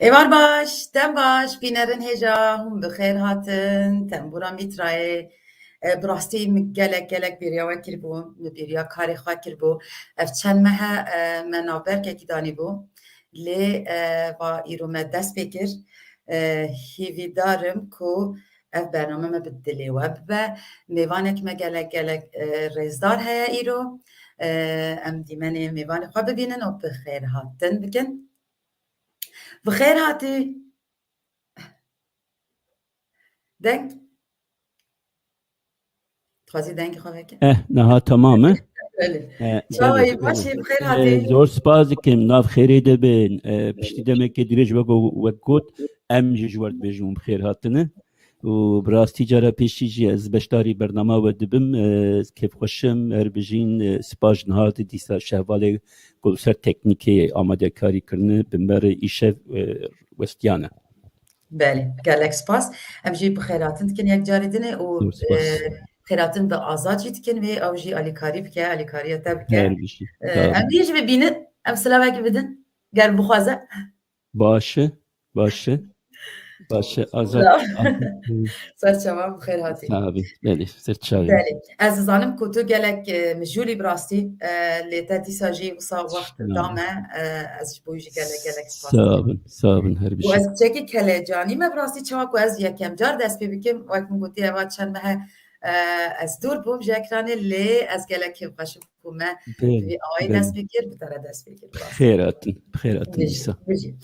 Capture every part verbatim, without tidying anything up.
Êvar baş, dem baş, bînerin hêja, hûn bi xêr hatin, tembûra Mîtrayê. E, bi rastî min gelek, gelek bêriya we kiribû, min bêriya karê xwe kiribû. Ev çend meh e, me navberkekî danîbû, lê, e, va îro me dest pê kir. E, hêvîdar im ku ev bername me bi dilê we bibe. Mêvanek me gelek, gelek, e, rêzdar heye îro. E, em dîmenê mêvanê xwe bibînin û bi xêr hatin bikin. Bi xêr hatî. Deng. Dixwazî dengê xwe veke? Eh, niha tamam e. Belê. Eh, Çawa belê, yî, baş belê. Î, bi xêr hatî? Eh, zor spas dikim, nav xêrê de bin. Eh, piştî demekê dirêj wek, wek got, em jî ji we re dibêjin bi xêr hatine. Û bi rastî cara pêşî jî ez beşdarî bernama we dibim. E, kêfxweş im, her bijîn, e, spas ji niha dîsa ji hevalê ku li ser teknîkê amadekarî kirine, bi me re îşev, e, westiyane. Belê, gelek spas. Em jî bi xêrhatin dikin yek carî dinê û, Zor spas. e, xêrhatin bi Azad jî dikin wê ew jî alîkarî bike, alîkariya te bike. Her bijî. E, Sağ ol. Em jî bibînin, em silavekî bidin, ger bixwaze. Baş e, baş e. Baş e, Azad. Sağ ol. Ser çavan, bi xêr hatî. Tabii, belê, ser çavê. Belê. Ez dizanim ku tu gelek, e, mijûlî bi rastî, e, lê te dîsa jî wisa wext Sağ ol. da me, e, ez ji bo jî gelek, gelek spas Sağ dikim. olun, sağ olun, her Û bijî. ez çekî kelecanî me bi rastî çawa ku ez yekem car dest pê bikim, wek min gotî eva çend mehe, e, ez dûr bûm ji ekranê lê ez gelek kêfxweş im ku me Belê, bi vî awayî belê. dest pê kir, bi te re dest pê kir. Bi xêr hatin, bi xêr hatin Bijî, Dîsa. bijî.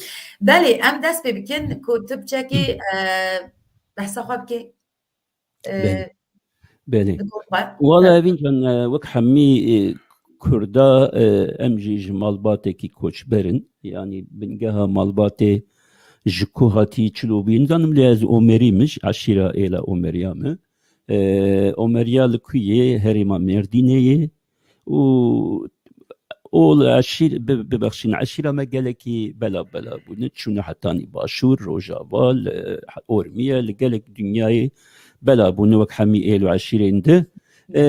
Belê, em dest pê bikin ku tu biçekî, e, behsa xwe bikê. E, Belê. Belê. Di gor xwe. Wala E, Evîn can, e, wek hemî, e, Kurda, e, em jî ji malbatekî koçber in. Yanî bingeha malbatê ji ku hatî çilo bûye. Nizanim lê ez Omerî me, ji eşîra êla Omeriya me. E, Omeriya li ku yê? Herêma Mêrdînê yê. Û ol eşîr, bi-, bibexşîn, eşîra me gelekî bela bela bûne. Çûne hetanî Başûr, Rojava, li Ormiye, li gelek dinyayê bela bûne wek hemî êl û eşîrên di. E,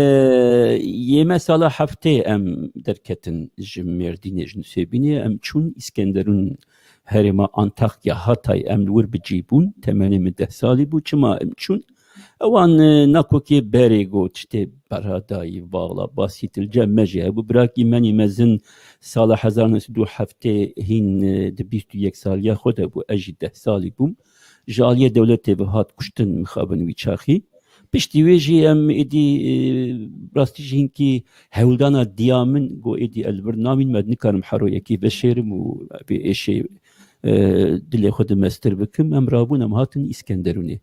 yê me sala heftê em derketin ji Mêrdînê, ji Nusêbînê. Em çûn Îskenderûn herêma Antakya, Hatay, em li wir bi cî bûn. Temenê min deh salî bû. Çima em çûn? Ewan, e, nakokê berê got, tiştê berha dayî, vala, basî, til cem me jî hebû. Birakî menî mezin sala hezar neh sed û heftê hîn, e, di bîst û yek saliya xwe de bû. Ez jî deh salî bûm. Ji aliyê dewletê ve hat kuştin mixabin wî çaxî. Piştî wê jî em êdî, e, rastî jî hinkî hewldana diya min got, êdî ez li vir namînim, ez nikarim hero yekê veşêrim û vê êşê, e, dilê xwe dimeztir bikim. Em rabûn, em hatin Îskenderûnê.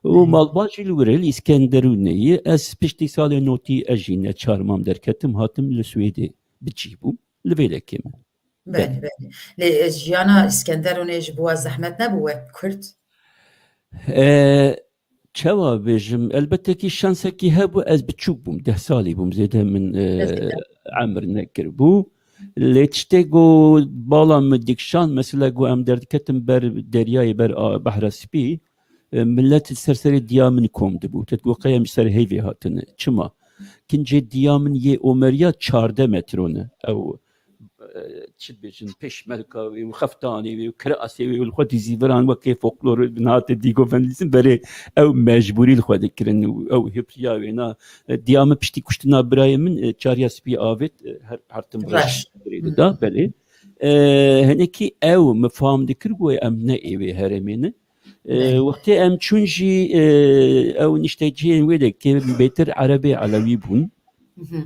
Û Hı. malbat jî li wir e, li Îskenderûnê ye. Ez piştî salê notî ez jî neçar mam derketim, hatim li Swêdê bi cî bûm. Li vê de kêm e. Belê, belê. Lê, e, jiyana Îskenderûnê ji bo we zehmet nebû wek Kurd? E, çawa bêjim? Elbette kî şansekî hebû, ez biçûk bûm, deh salî bûm, zêde min, e, Ez dîtim. emir nekiribû. Lê tiştê ku bala min dikşand, mesela ku em derdiketin ber deryayê, ber a, Behra Spî, e, millet li ser serê diya min kom dibû. Te digot, qey em ji ser heyvê hatine. Çima? Kincê diya min yê Omeriya çardeh metro ne. Ew, e, çi dibêjin, pêşmerka wê û xeftanê wê û kirasê wê û li xwe dî zîviran wekê folklor nate dîgo venlîzin berê ew mecbûrî li xwe dikirin û ew hêpriya wêna, e, diya min piştî kuştina birayê min, e, çariya spî avêt, e, her, her tim Reş. reş birê Hı. dida, belê. E, hinekî ew min fam dikir ku em ne ê wê herêmê ne. E, Belê. wextê em çûn jî, e, ew nişteciyên wê de kê bêtir Erebê Elewî bûn. Hı hı.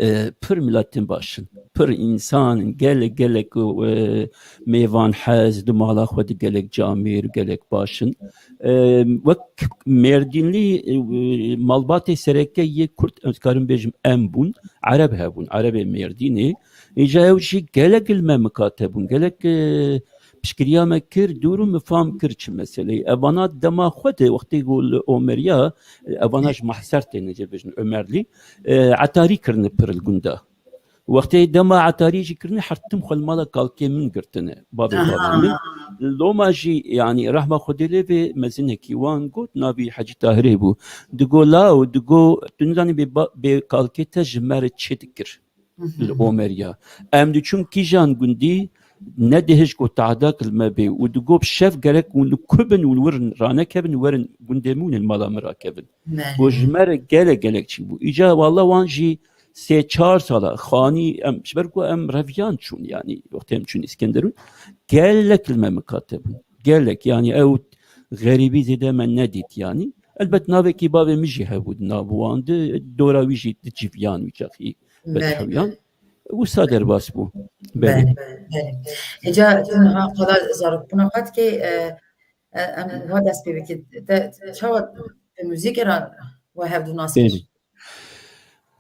E, pir miletên baş in. Pir însan in. Gelek, gelek, e, mêvan hez, di mala xwe de gelek camêr, gelek baş in. E, wek Mêrdînlî, e, malbatê sereke yê Kurd, ez dikarim bêjim, em bûn. Ereb hebûn, Erebê Mêrdînê. Îca ew jî gelek li me mikate bûn. Gelek, e, piştgiriya me kir, dûr û min fam kir çi meseleyê. Evana dema xwe de wextê ku li Omeriya, e, evana ji Mahser têne cêbêjin, Omerlî, e, etarî kirine pir li gunda. Wextê dema etarî jî kirine, her tim xwe li mala kalkê min girtine, bavê Aha. bavê min. Loma jî, yanî rehma Xwedê lê vê mezinekî wan got, navî Hecî Tahirê bû. Digo, law, digo, tu nizanî bê ba-, bê kalkê te ji me re çi dikir? Hı hı. Li Omeriya. Em diçûn kîjan gundî, Nedihişt ku tahda kilme bê û digot şev gerek hûn li ku bin û li wir ranekevin, werin gundê min û li mala min rakevin. Belê. Ku ji me re gelek gelek çi bû. Îca walla wan jî sê çar sala xanî em, ji ber ku em reviyan çûn, yanî wextê em çûn Îskenderûn, gelek li me miqate bûn. Gelek, yanî ew xerîbî zêde me nedît, yanî. Elbet navekî bavê min jî hebû di nav wan de, dora wî jî di civiyan wî çaxî Belê. Bedihewiyan. Wisa derbas bû. Belê. Belê, belê. Îca tu niha qala zarokbûna xwe dikê, e, e, em niha dest pê bikî. Te, te çawa bi muzîkê re we hevdû nas kir? Belê.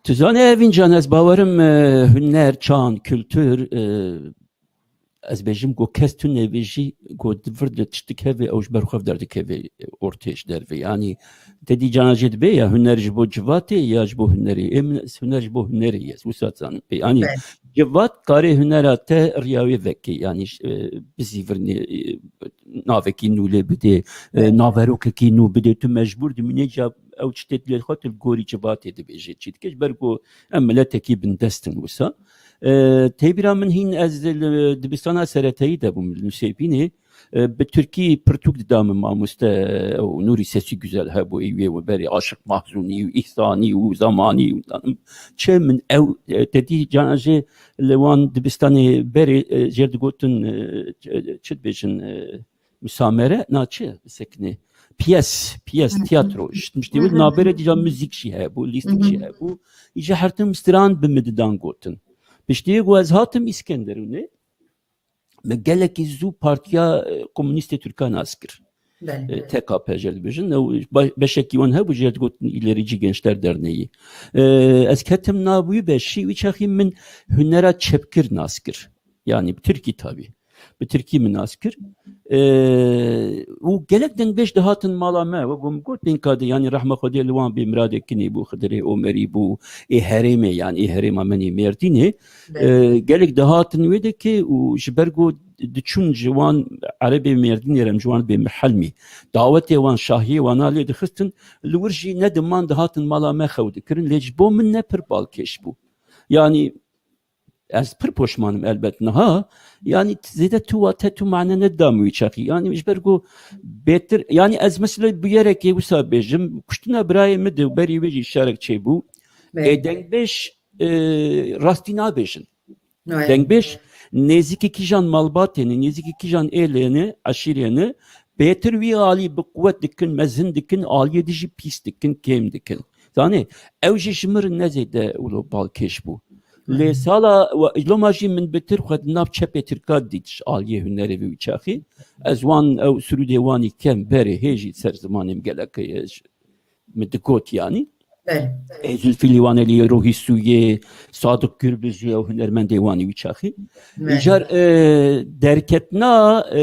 Tu zanî Evîn can, ez bawerim, e, huner, çand, kultur, e, ez bêjim ku kes tune vê jî ku di vir de tiştik heve, ew ji ber xwe derdikeve ortê ji derve. Yanî te dî cana jê dibe ya huner ji bo civatê ya ji bo hunerê. Ê min huner ji bo hunerê ye, wisa zanim pê. Yanî Belê. Civat karê hunera te riya wê veke. Yanî, e, bizîvirnê, e, navekî nû lê bidê, e, Belê. Naverokekî nû bidê. Tu mecbûr dimînê ca ew tiştê dilê xwe tu li gorî civatê dibêjê. Çi dike ji ber ku em miletekî bindest in wisa. E, tê bîra min hîn ez li dibistana seretayî de bûm, li Nûsêbînê. E, bi tirkî pirtûk dida min mamoste, ew Nûrî Sesî Güzel hebû, ê wê berê Aşiq Mahzûnî û Îhsanî û Zamanî û danim. Çi min ew, e, te dî cana jê li wan dibistanê berê, e, jê digotin, e, çi, çi dibêjin, e, musamere, na çi bisekine? Piyes, piyes, Hı hı. Tiyatro. Ji tiştê Hı hı. Navberê dî ca muzîk jî hebû, lîstik Hı hı. Jî hebû. Îja her tim stran bi min didan gotin. Piştî ku ez hatim Îskenderûnê, me gelekî zû Partiya, e, Komunîstê Tirka nas kir. Belê. E, T K P jê dibêjin. Ew ba-, beşekî wan hebû, jê digotin İlerici Gençler Derneği. E, ez ketim nav wî beşî, wî çaxî min hunera çepgir nas kir. Yanî bi tirkî tabî. Bi tirkî min nas kir. E, û gelek dengbêj dihatin mala me. Wek min got, pênka de, yanî rehma Xwedê li wan bê, Miradê Kinê bû, Xidirê Omerî bû, ê herêmê, yanî ê herêma min ê Mêrdînê. Belê. E, gelek dihatin wê dekê û ji ber ku diçûn ji wan erebê Mêrdînê re, em ji wan bê mihelmî. Dawetê wan, şahiyê wana lê dixistin, li wir jî nediman dihatin mala me xew dikirin, lê ji bo min ne pir balkêş bû. Yanî ez pir poşman im elbet niha. Yanî zêde tu wate, tu mane nedam wî çaxî. Yanî ji ber ku bêtir, yanî ez mesela bi yerekê wisa bêjim, kuştina birayê min de û berî wê jî şerek çêbû. Belê. Ê dengbêj, e, rastî nabêjin. Belê. Dengbêj nêzîkî kîjan malbatê ne, nêzîkî kîjan êlê ne, eşîrê ne, bêtir wî alî bi quwet dikin, mezin dikin, aliyê dî jî pîs dikin, kêm dikin. Zanê, ew jî ji min re ne zêde wilo balkêş bû. Lê Hı. Sala we-, loma jî min bitir xwe di nav çepê tirka dît ji aliyê hunerê vê çaxî. Ez wan, ew sirûdê wanî kem berê hê jî ser zimanê min gelek heye, ji-, min digot yanî. Belê. Ê Zülfî Liwanelî, Ruhî Sûyê, Sadiq Gürbüzü, ew hunermendê wanî wî çaxî. Belê. Îcar, e, derketina, e,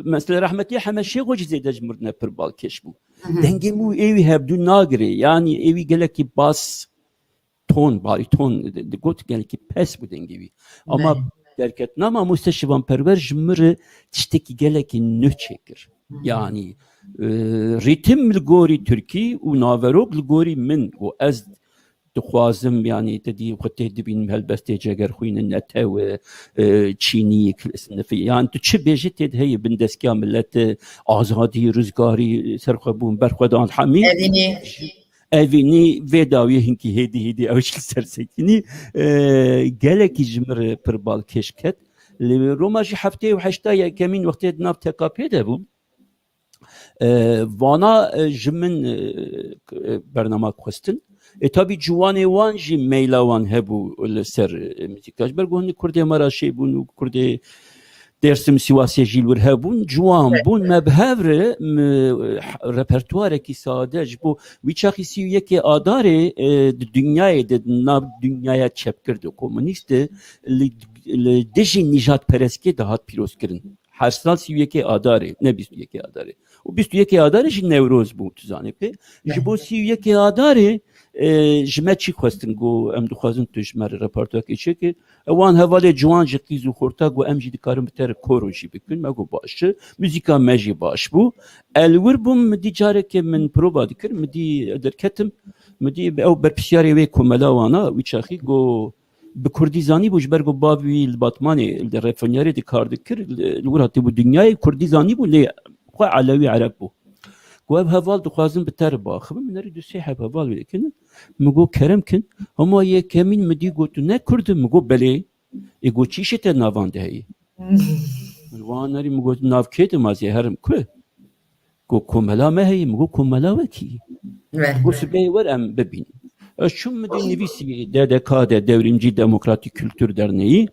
mesela rehmetî Heme Şêxo jî zêde ji min re ne pir balkêş bû. Hı hı. Dengê min û ê wî hevdû nagirê. Yanî ê wî gelekî bas ton, barîton di-, digot, gelekî pes bû dengê wî. Ama Belê. Derketina mamoste Şivan Perwer ji min re tiştekî gelekî nû çêkir. Hı. Yanî, e, rîtim li gorî tirkî û naverok li gorî min û ez dixwazim, yanî te dî xwe tê dibînim helbestê Cegerxwîn, Netew, e, Çînî, Kil-, Sinifî. Yanî tu çi bêjî tê de heye, bindestkiya millet, e, azadî, rizgarî, serxwebûn, berxwedan, hemî. Evînî. Evînî vê dawiyê hinkî hêdî hêdî ew jî li ser sekinî, e, gelekî ji min re pir balkêş ket. Lê Roma jî heftê û heşta yekemîn wextê di nav T K P de bûm. E, vana, e, ji min, e, e, bernama xwestin. E, tabî ciwanê wan jî meyla wan hebû li ser, e, muzîka. Ji ber ku hinek Kurdê me re şê bûn û Kurdê Dêrsim, Sîwasê jî li wir hebûn, ciwan Evet. bûn. Me bi hev re, m-, repertuarekî sade ji bo wî çaxî sî û yekê Adarê, e, di dinyayê de, di nav dinyaya çepgir de, komunîst de, li, li dijî nîjadperestiyê dihat pîrozkirin. Her sal sî û yekê Adarê, ne bîst û yekê Adarê. Û bîst û yekê Adarê jî Newroz bû, tu zanî pê. Ji bo sî û yekê Adarê, e, ji me çî xwestin, got, em dixwazin tu ji me re repertuarkê çêkî. E, wan hevalê ciwan ji qîz û xorta got, em jî dikarin bi te re koro jî bikin. Me got, baş e. Muzîka me jî baş bû. Ez li wir bûm, min dî carekê min prova dikir, min dî derketim, min dî ew berpirsiyarê wê komela wana, wî çaxî got, bi kurdî zanîbû, ji ber ku bav wî li Batmanê, li refîneriyê de kar dikir, li, li wir hatibû dinyayê, kurdî zanîbû, lê xwe elewî ereb bû. Ku ev heval dixwazin bi te re biaxivin, min erê du sê heb heval wê dikinin. Min got, kerem kin, hema yekemîn min dî got, tu ne kurd î? Min got, belê. Ê got, çi îşê te navan de heye? Min wan erî, min got, nav kê de ma zê herim ku? Got, komela me heye. Min got, komela we kî? Got, sibehê wer em bibînin. Ez çûm, min dî nivîsî D D K de, Devrimci Demokratik Kültür Derneği.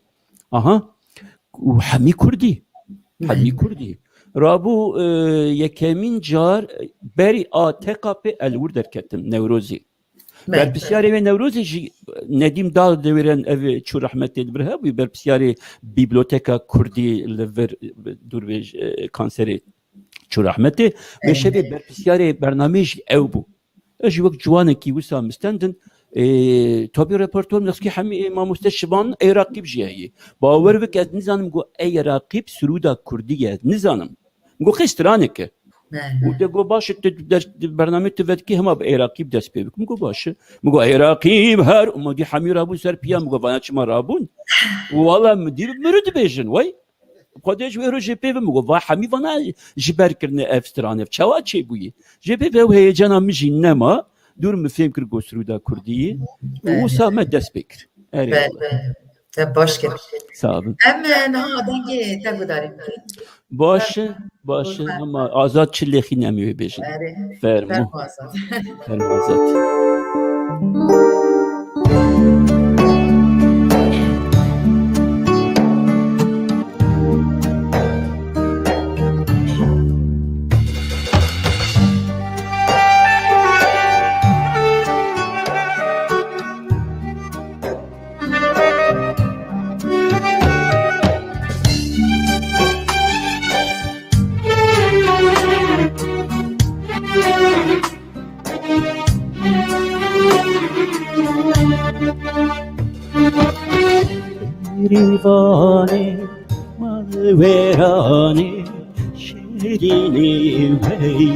Aha. Û hemî kurdî. Hemî kurdî. Rabû, e, yekemîn car berî A T K P ez li wir derketim, Newrozê. Berpisyarê wê Newrozê jî Nedîm Dal, dewêrên ev çû rehmetê, li vir hebû, berpisyarê Biblioteka Kurdî li vir, dûr vê, e, kanserê çû rehmetê. Vê şevê berpisyarê bernameyê jî ew bû. Ez jî wek ciwanekî wisa min stendin, e, tabî repertuar min destgî hemî, e, mamoste Şivan, Ey Raqîb jî heye. Bawer bike, ez nizanim ku Ey Raqîb sirûda kurdî ye, ez nizanim. Min got, qey stranek e. Û te got, baş e, tu der-, bernameyê tu vedikî hema bi Ey Raqîb dest pê bik. Min got, baş e. Min got, Ey Raqîb her, û min dî hemî rabûn ser piya, min got, vana çima rabûn? Wala min dî bi min re dibêjin, wey. Xwedê ji wê rojê pê ve min got, va hemî vana ji ber kirine ev stran, ev çawa çêbûyî? Jê pê ve ew heyecana min jî nema, dûr min fêm kir ku sirûda kurdî ye. Û wisa me dest pê kir. Erê. Te baş kir. Sağ olun. Em, e, niha dengê te gudarî bikin. Baş e, baş e, ama Azad çi lêxîn em ê wê bêjin. Erê. Fermo. Fermo Azad. Fermo Azad. Bêrîvanê malwêranê, şêrînê wey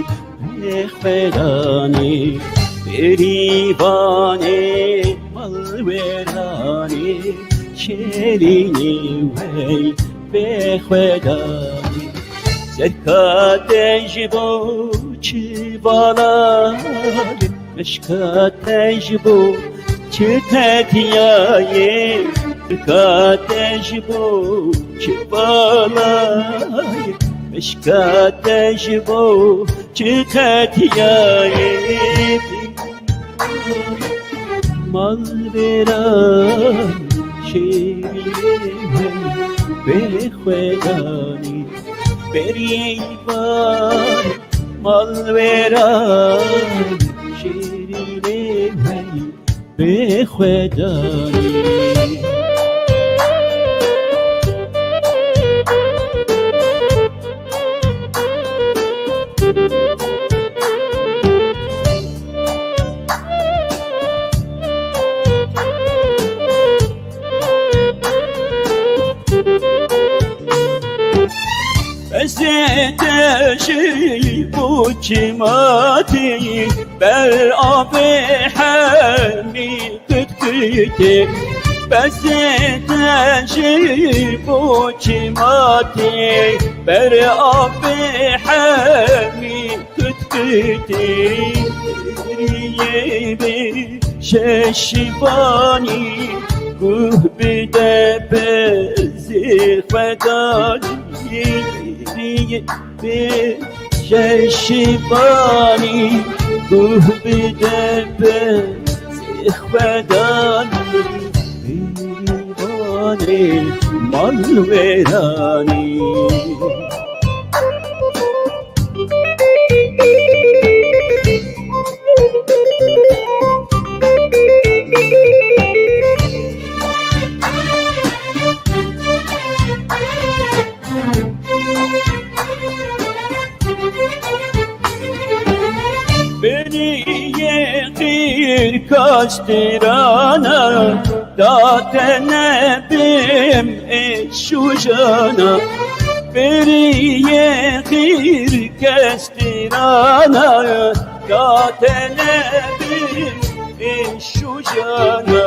bêxwedanê. Bêrîvanê malwêranê, şêrînê wey bêxwedanê. Serka te ji bo çi valayê, meşka te ji bo çi qetiyayê, serka te ji bo çi valayê, meşka te ji bo çi qetiyayê. Malwêran şêrînê wey bêxwedanê. Bêrîvan malwêran şêrînê wey bêxwedanê. Bezê te ji bo çima tê, ber avê hemî qitqitê. Bezê te ji bo çima tê, ber avê hemî qitqitê. Riyê bê şeşivanî guh bide bezê xwedanî. Riyê bê şeşivanî guh bide bezê xwedanî. Bêrîvanê malwêranî. Beriyê qîrka strana da te nebim ê şujana. Beriyê qîrka strana da te nebim ê şujana.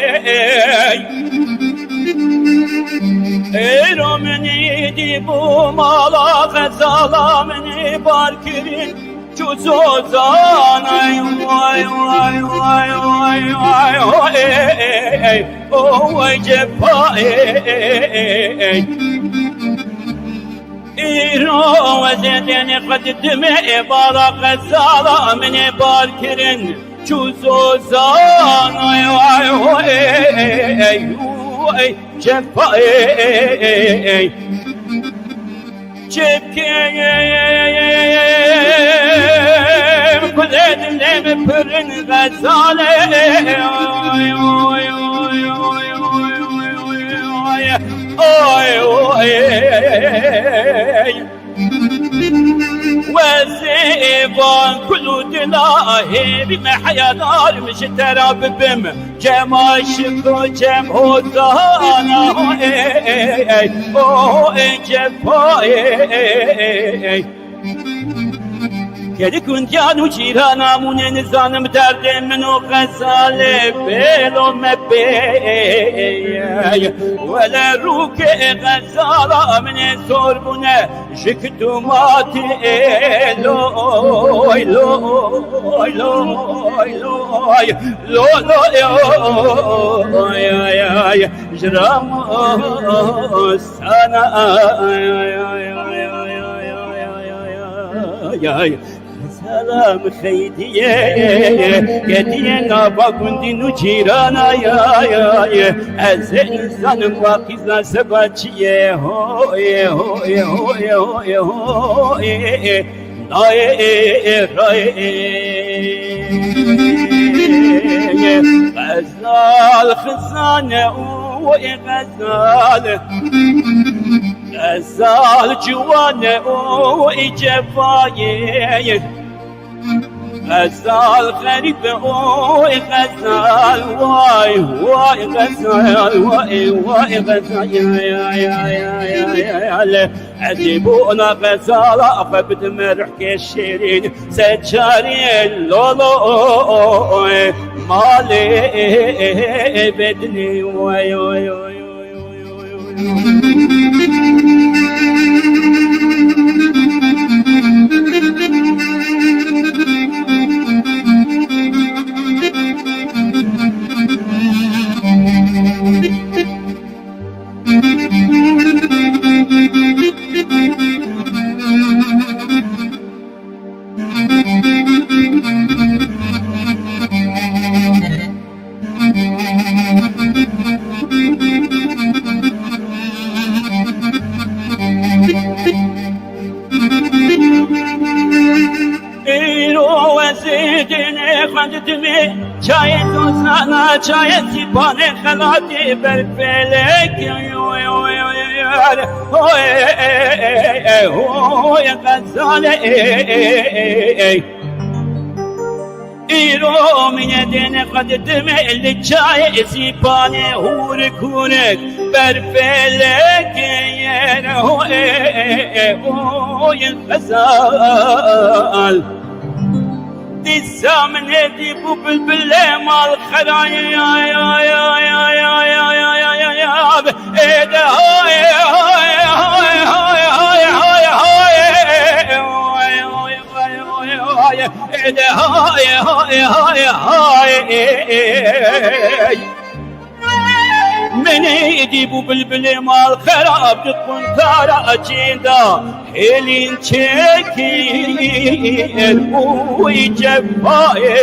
ey. Êro min îdî bû mala xezala min ê bar kirin. Çû zozan, ay, ay, ay, ay, ay, ay, o, ey, ey, ey, o, vay cefa, ey, ey, ey, ey. Îro wezê tenê xwe didime, ê bala xezala min ê bar kirin. Çû zozan, ay, ay, oy, ey, oy, cefa, ey, ey, ey. Çepkeyim, kulê dilê min pirin xezalê. Oy, oy, oy, oy, oy, oy, oy, oy, oy, oy, oy. Wezê van kul û dila hêvî me, heyadar min ji te re bibim. Cem aşiq û cem hozana, ho ey, ey, ey, ho ey, cefa, ey, ey, ey. Gelî gundiyan û cîrana mûnê, nizanim derdê min û xezalê bêlo me bê. Wele rûkê xezala min ê zor bûne. Ji ku tu matî ê loy, loy, loy, loy, lo, loy, oy, ay, ay, ji ramo sana, ay, ay, ay, ay, ay. Selam xeydiye, kediye nava gundî nû cîrana ya, ya, ya. Ez ê nizanim wa qîza seba çi ye, ho, e, ho, e, ho, e, ho, e, ho, e, e. Nayê, e, e, rayê, e. Xezal xizane û, e, xezal. Xezal ciwane û, e, cefayê. Xezal xerîb û, e, xezal, way, way, xezal, way, way, xezal, ya, ya, ya. Ez ê bona xezala xwe bidime rihkê şêrîn, seçarê lolo, malê bedinê, way, way, way. Îro ez ê dinê xwe didimê, çayê dozana, çayê sîpanê xelatê ber felek. Oy, oy, oy, oy, oy, oy, oy, oy, xezalê. Îro min ê dinê xwe didimê, li çayê sîpanê hûrik hûrik ber felekê yer. Ho, e, e, e, e, oy, xezal. Dîsa min ê dî bû bilbilê mal xerayê, ay, ay, ay, êde, hay, hay, hay. Êde, hay, hay, hay, hay, hay. Min ê dî bû bilbilê mal xerab di quntara cêda hêlîn çêkir û cefayê.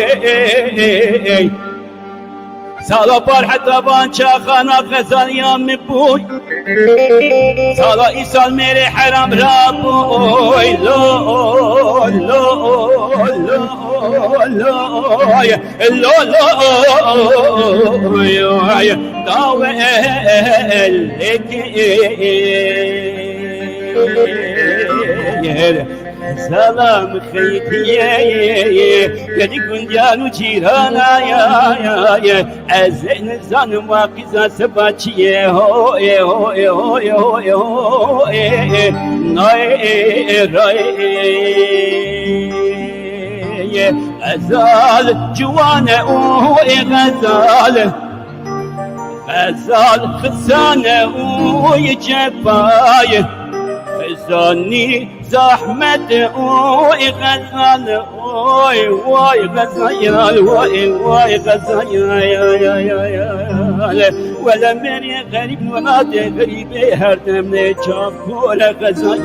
Sala par heta van çaxana xezaliya min bûy. Sala îsal mêrê heram rabûy. Lo, lo, lo, lo, lo, lo, dawelekê. Selam xeydiye, gelî gundiyan û cîrana ya, ya, ya. Ez ê nizanim wa qîza seba çi ye, ho, e, ho, e, ho, e, ho, e, ho, e, e. Nayê, e, e, rayê, e, e. Xezal ciwane û, e, xezal. Xezal xizane û, e, cefayê. Xizanî zahmet, oy xezal, oy, way xezal, way, way xezal, ya, ya, ya, ya, ya. Wele mêrê xerîb welatê xerîbê her dem ne çav kore xezal,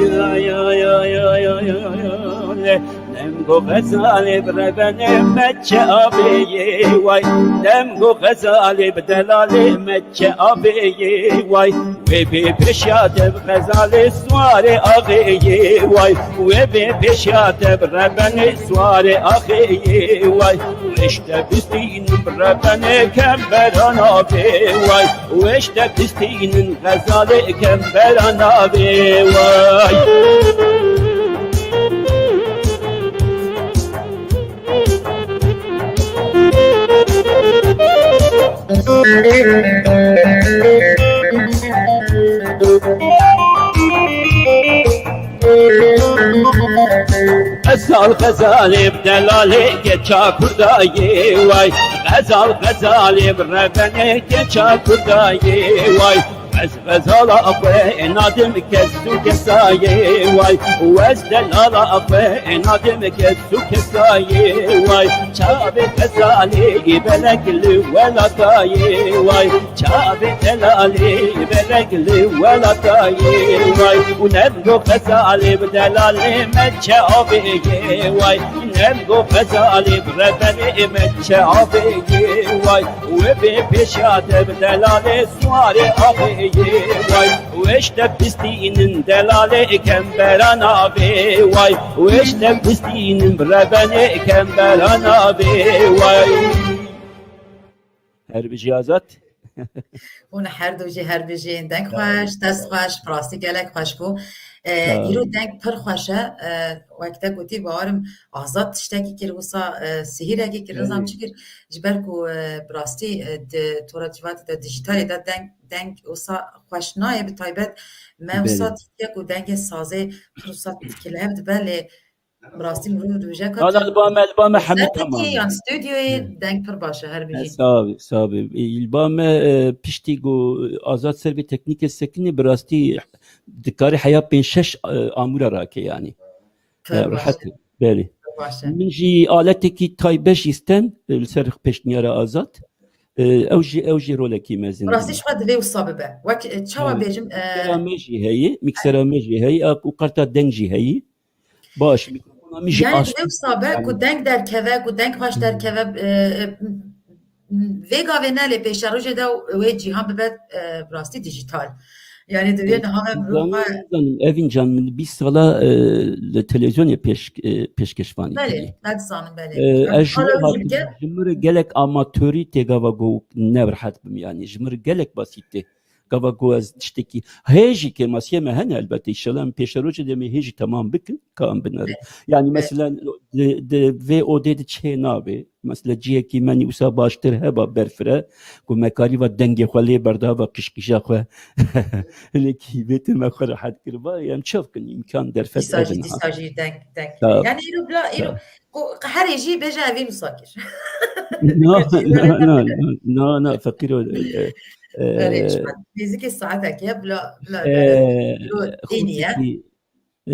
ya, ya, ya. Demgo Xezalê bi rebenê meçe avê yê way. Demgo Xezalê bi delalê meçe avê yê way. Wê bê pêşiya te bi Xezalê suarê axê yê way. Wê bê pêşiya te bi rebenê suarê axê yê way. Wê ji te bistînin bi rebenê kembera navê way. Wê ji te bistînin Xezalê kembera navê way. Xezal Xezalê bi delalê keça Kurda yê way. Xezal Xezalê bi rebenê keça Kurda yê way. Ez xezala xwe nadim kes û kesayê way. Û ez delala xwe nadim kes û kesayê way. Çavê Xezalê belek li welatayê way. Çavê delalê belek li welatayê way. Û nemgo Xezalê bi delalê meçe avê yê way. Nemgo Xezalê bi rebenê meçe avê yê way. Wê bê pêşiya te bi delalê suarê avê yê way. Wê ji te bistînin delalê kembera navê way. Wê ji te bistînin bi rebenê kembera navê way. Her bijî Azad. Hûn her du jî her bijîn. Deng xweş, dest xweş, bi rastî gelek xweş bû. E, Sağ ol. Îro deng pir xweş e. E, wek te gotî, bawerim Azad tiştekî kir, wisa, e, sihîrekî kir, nizam Evet. çi kir. Ji ber ku, e, bi rastî, e, di tora civakê de, dijîtalê de deng, deng wisa xweş nayê, bi taybet me Belê. wisa dîtiye ku dengê sazê pir wisa kilev dibe, lê bi rastî mirov dibêje ka Ana li ba me, li ba me hemû Konsertekî tamam. yan stûdyoyê Evet. deng pir baş e, her bijî. Sağ ol, sağ ol. E, li ba me, e, piştî ku Azad ser vê teknîkê sekinî, bi rastî dikare heya pênc şeş, e, amûra rake yanî. Pir E, baş rehet e. e. Belê. Pir baş e. Min jî aletekî taybet jî sten, e, li ser pêşniyara Azad. E, ew jî, ew jî rolekî mezin Rastî dibîne. ji xwe divê wisa bibe. Wek, e, çawa Evet. bêjim, e, Miksera me jî heye, miksera me jî heye, û karta deng jî heye. Baş, mikrofona min jî Yani aştî. Ew sabe Yani ku deng derkeve, ku deng xweş Hmm. derkeve, e, e, vê gavê ne lê pêşerojê de wê cîhan bibe, e, bi rastî dijital. Yani divê niha me mirov Zanim, xwe zanim, Evîn can, min bîst sala, e, li televîzyonê pêş-, e, pêşkêşvanî Belê, kiriye. ez dizanim, belê. E, Yani ez ji hala wir ew jî hatim, bike. ji mir gelek amatorî tê gava ku ne rehet bim yani. Ji mir gelek basît tê. Gava ku ez tiştekî hê jî kêmasiyê me hene elbette. Înşallah em pêşerojê demê hê jî temam bikin, ka em binerin. Evet. Yani Evet. mesela di, di vê odê de çê nabê. Mesela cihekî me nî wisa baştir heba berfire, ku me karî va dengê xwe lê berda va qîşqîja xwe. Hinekî vê tê me xwe rehet kiriba. Em çav kin, îmkan derfet Dîsa jî, edin ha. dîsa jî deng, deng. Sağ ol. Yani îro bila, îro Sağ ol. ku herê jî bêje evî wisa kir. No, Gerçi no, no, no, no, no, feqîro, e, e, Erê, e, çiman. Nêzîkî saetek e, bila, bila, e, îro tênî ye. Xwedî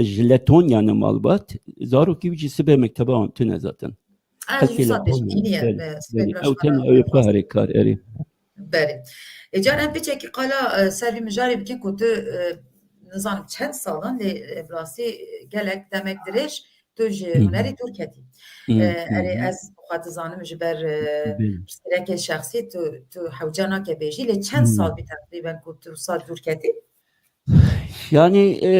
ji Letonyane malbat, zarokî wî jî sibê mekteba wan tune zaten. Ez Xelkê wisa Letonya, pêşbînî ye, belê, e, sibê belê. bila Ew ji tene xwe ew ê xwe herê kar, erê. Belê. E, car em piçekî qala, e, ser vî mijarê bikin ku tu, e, nizanim çend salan lê, e, bi rastî gelek demek dirêj tu ji Hı hı. hunerî dûr ketî. Hı, E, hı, erê hı. ez xwe dizanim ji ber, e, Belê. pirsgirêkê şexsî tu, tu hewce nake bêjî, lê çend Hı. sal bî teqrîben ku tu wisa dûr ketî? Yani, e,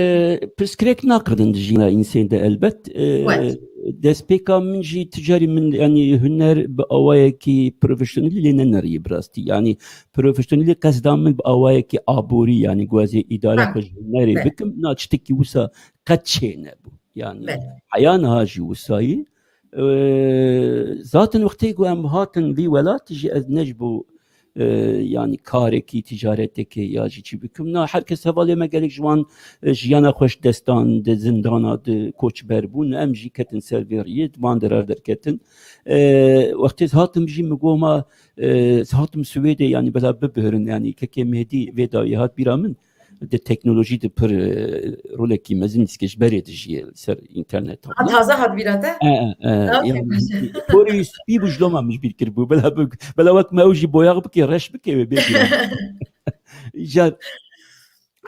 pirsgirêk naqedin di jiyana însên de elbet. E, Evet. destpêka min jî ticarî min, yani huner bi awayekî profesyonelî lê nenerî bi rastî. Yani profesyonelî qesda min bi awayekî aborî, yani ku ez ê îdare Ha. xwe ji hunerê Evet. bikim, na tiştekî wisa qet çê nebû. Yani Evet. heya niha jî wisayî. E, zaten wextê ku em hatin vî welat jî ez ne ji bo e, yani karekî, ticaretekê ya jî çi bikim. Na, her kes hevalê me gelek ji wan, e, jiyana xwe ji dest dan, di zindana, di koçber bûn. Em jî ketin ser vê riyê, di van derar derketin. E, wextê ez hatim jî min got ma, e, ez hatim Swêdê, yani bila bibihirin, yani kekê Mêhdî vê dawî hat bîra min. Di teknolojî de pir, e, rolekî mezin dîske ji berê dijiye li ser înternet Ha, hatine. taze hat bîra te? E, e, e, Aferin. yani, porî spî bû ji loma min ji bîr kiribû. Bela bi-, bela wek me ew jî boyax bike, reş bike wê bêjî. Îcar,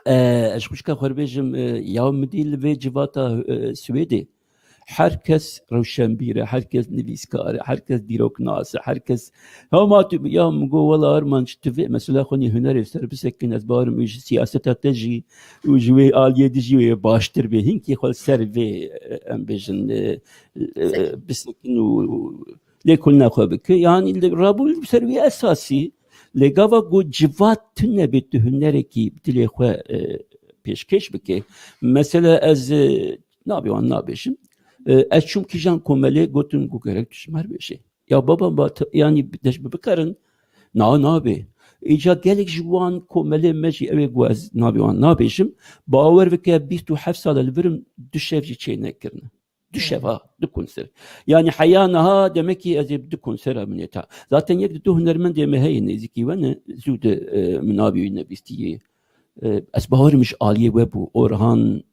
e, ez ji xwişka xwe re bêjim, e, ya min dî li vê civata, e, Swêdê. Her kes rewşenbîr e, her kes nivîskar e, her kes dîroknas e, her kes hema tu ya min got, wela Armanc, tu vê mesela xwe nî hunerê ser bisekin, ez bawerim û ji siyaseta te jî û ji wê aliyê dijî wê baştir bê. Hinkî xwe ser vê, e, em bêjin, e, e, bisekin û lêkolîna xwe bike. Yanî li rabûn li ser wî esasî lê gava ku civat tune bê tu hunerekî dilê xwe, e, pêşkêş bike. Mesela ez, e, nabê wan nabêjim. E, ez çûm kîjan komelê, gotin ku gerek tu ji me re bêjê. Ya baba, ba te, yanî dest bi bikarin? Na, nabê. Îca gelek ji wan komelê me jî ew ê ku ez nabê wan nabêjim. Bawer bike bîst û heft sal e li vir im du şev jî çênekirine. Du şeva, du konser. Yanî heya niha demekî ez ê bi du konsera min ê ta. Zaten yek di du hunermendê me heye nêzîkî we ne, zû de, e, min navê wî nebîstî yê. E, ez bawerim ji aliyê we bû. Orhan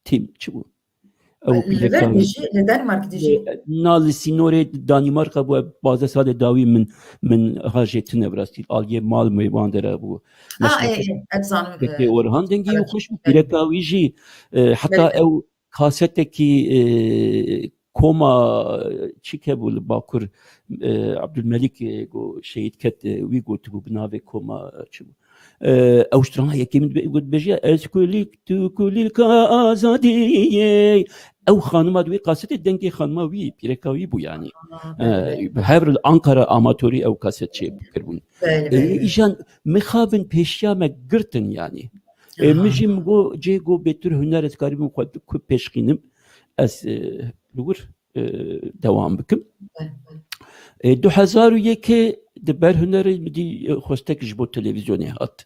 Tim çi bû? Ew Li pîreka vir dijî, li Danimark dijî. Na, li sînorê Danîmarka bû, pazdeh salê dawî min, min ha jê tune bi rastî. Aliyê mal mêvan dere bû. Ah, ê, ê, ez zanim, Pekê e, Orhan dengî evet, xweş bû. Evet. Pîreka wî jî, e, heta Evet, evet. ew kasetekî, e, koma çi ke bû li Bakur, e, Abdulmelik, e, go şehîd ket, e, wî gotibû bi navê koma, e, çi bû? E, ew strana yekê min dibe-, got, bêje, "Ez kulîlk, tu kulîlka azadiyê." Ew xanima di wê kasetê dengê xanima wî, pîreka wî bû yanî. Ah, E, belê. Hev li Ankara amatorî ew kaset çê kiribûn. Belê, E, belê. Îjan mixabin pêşiya me girtin yanî. E, min Aha. jî min got, cê got bêtir huner ez karibim xwe bi ku pêşxînim. Ez, e, li wir, e, dewam bikim. Belê, belê. E, du hezar û yekê di ber hunerê min dî, e, xwestek ji bo televîzyonê hat.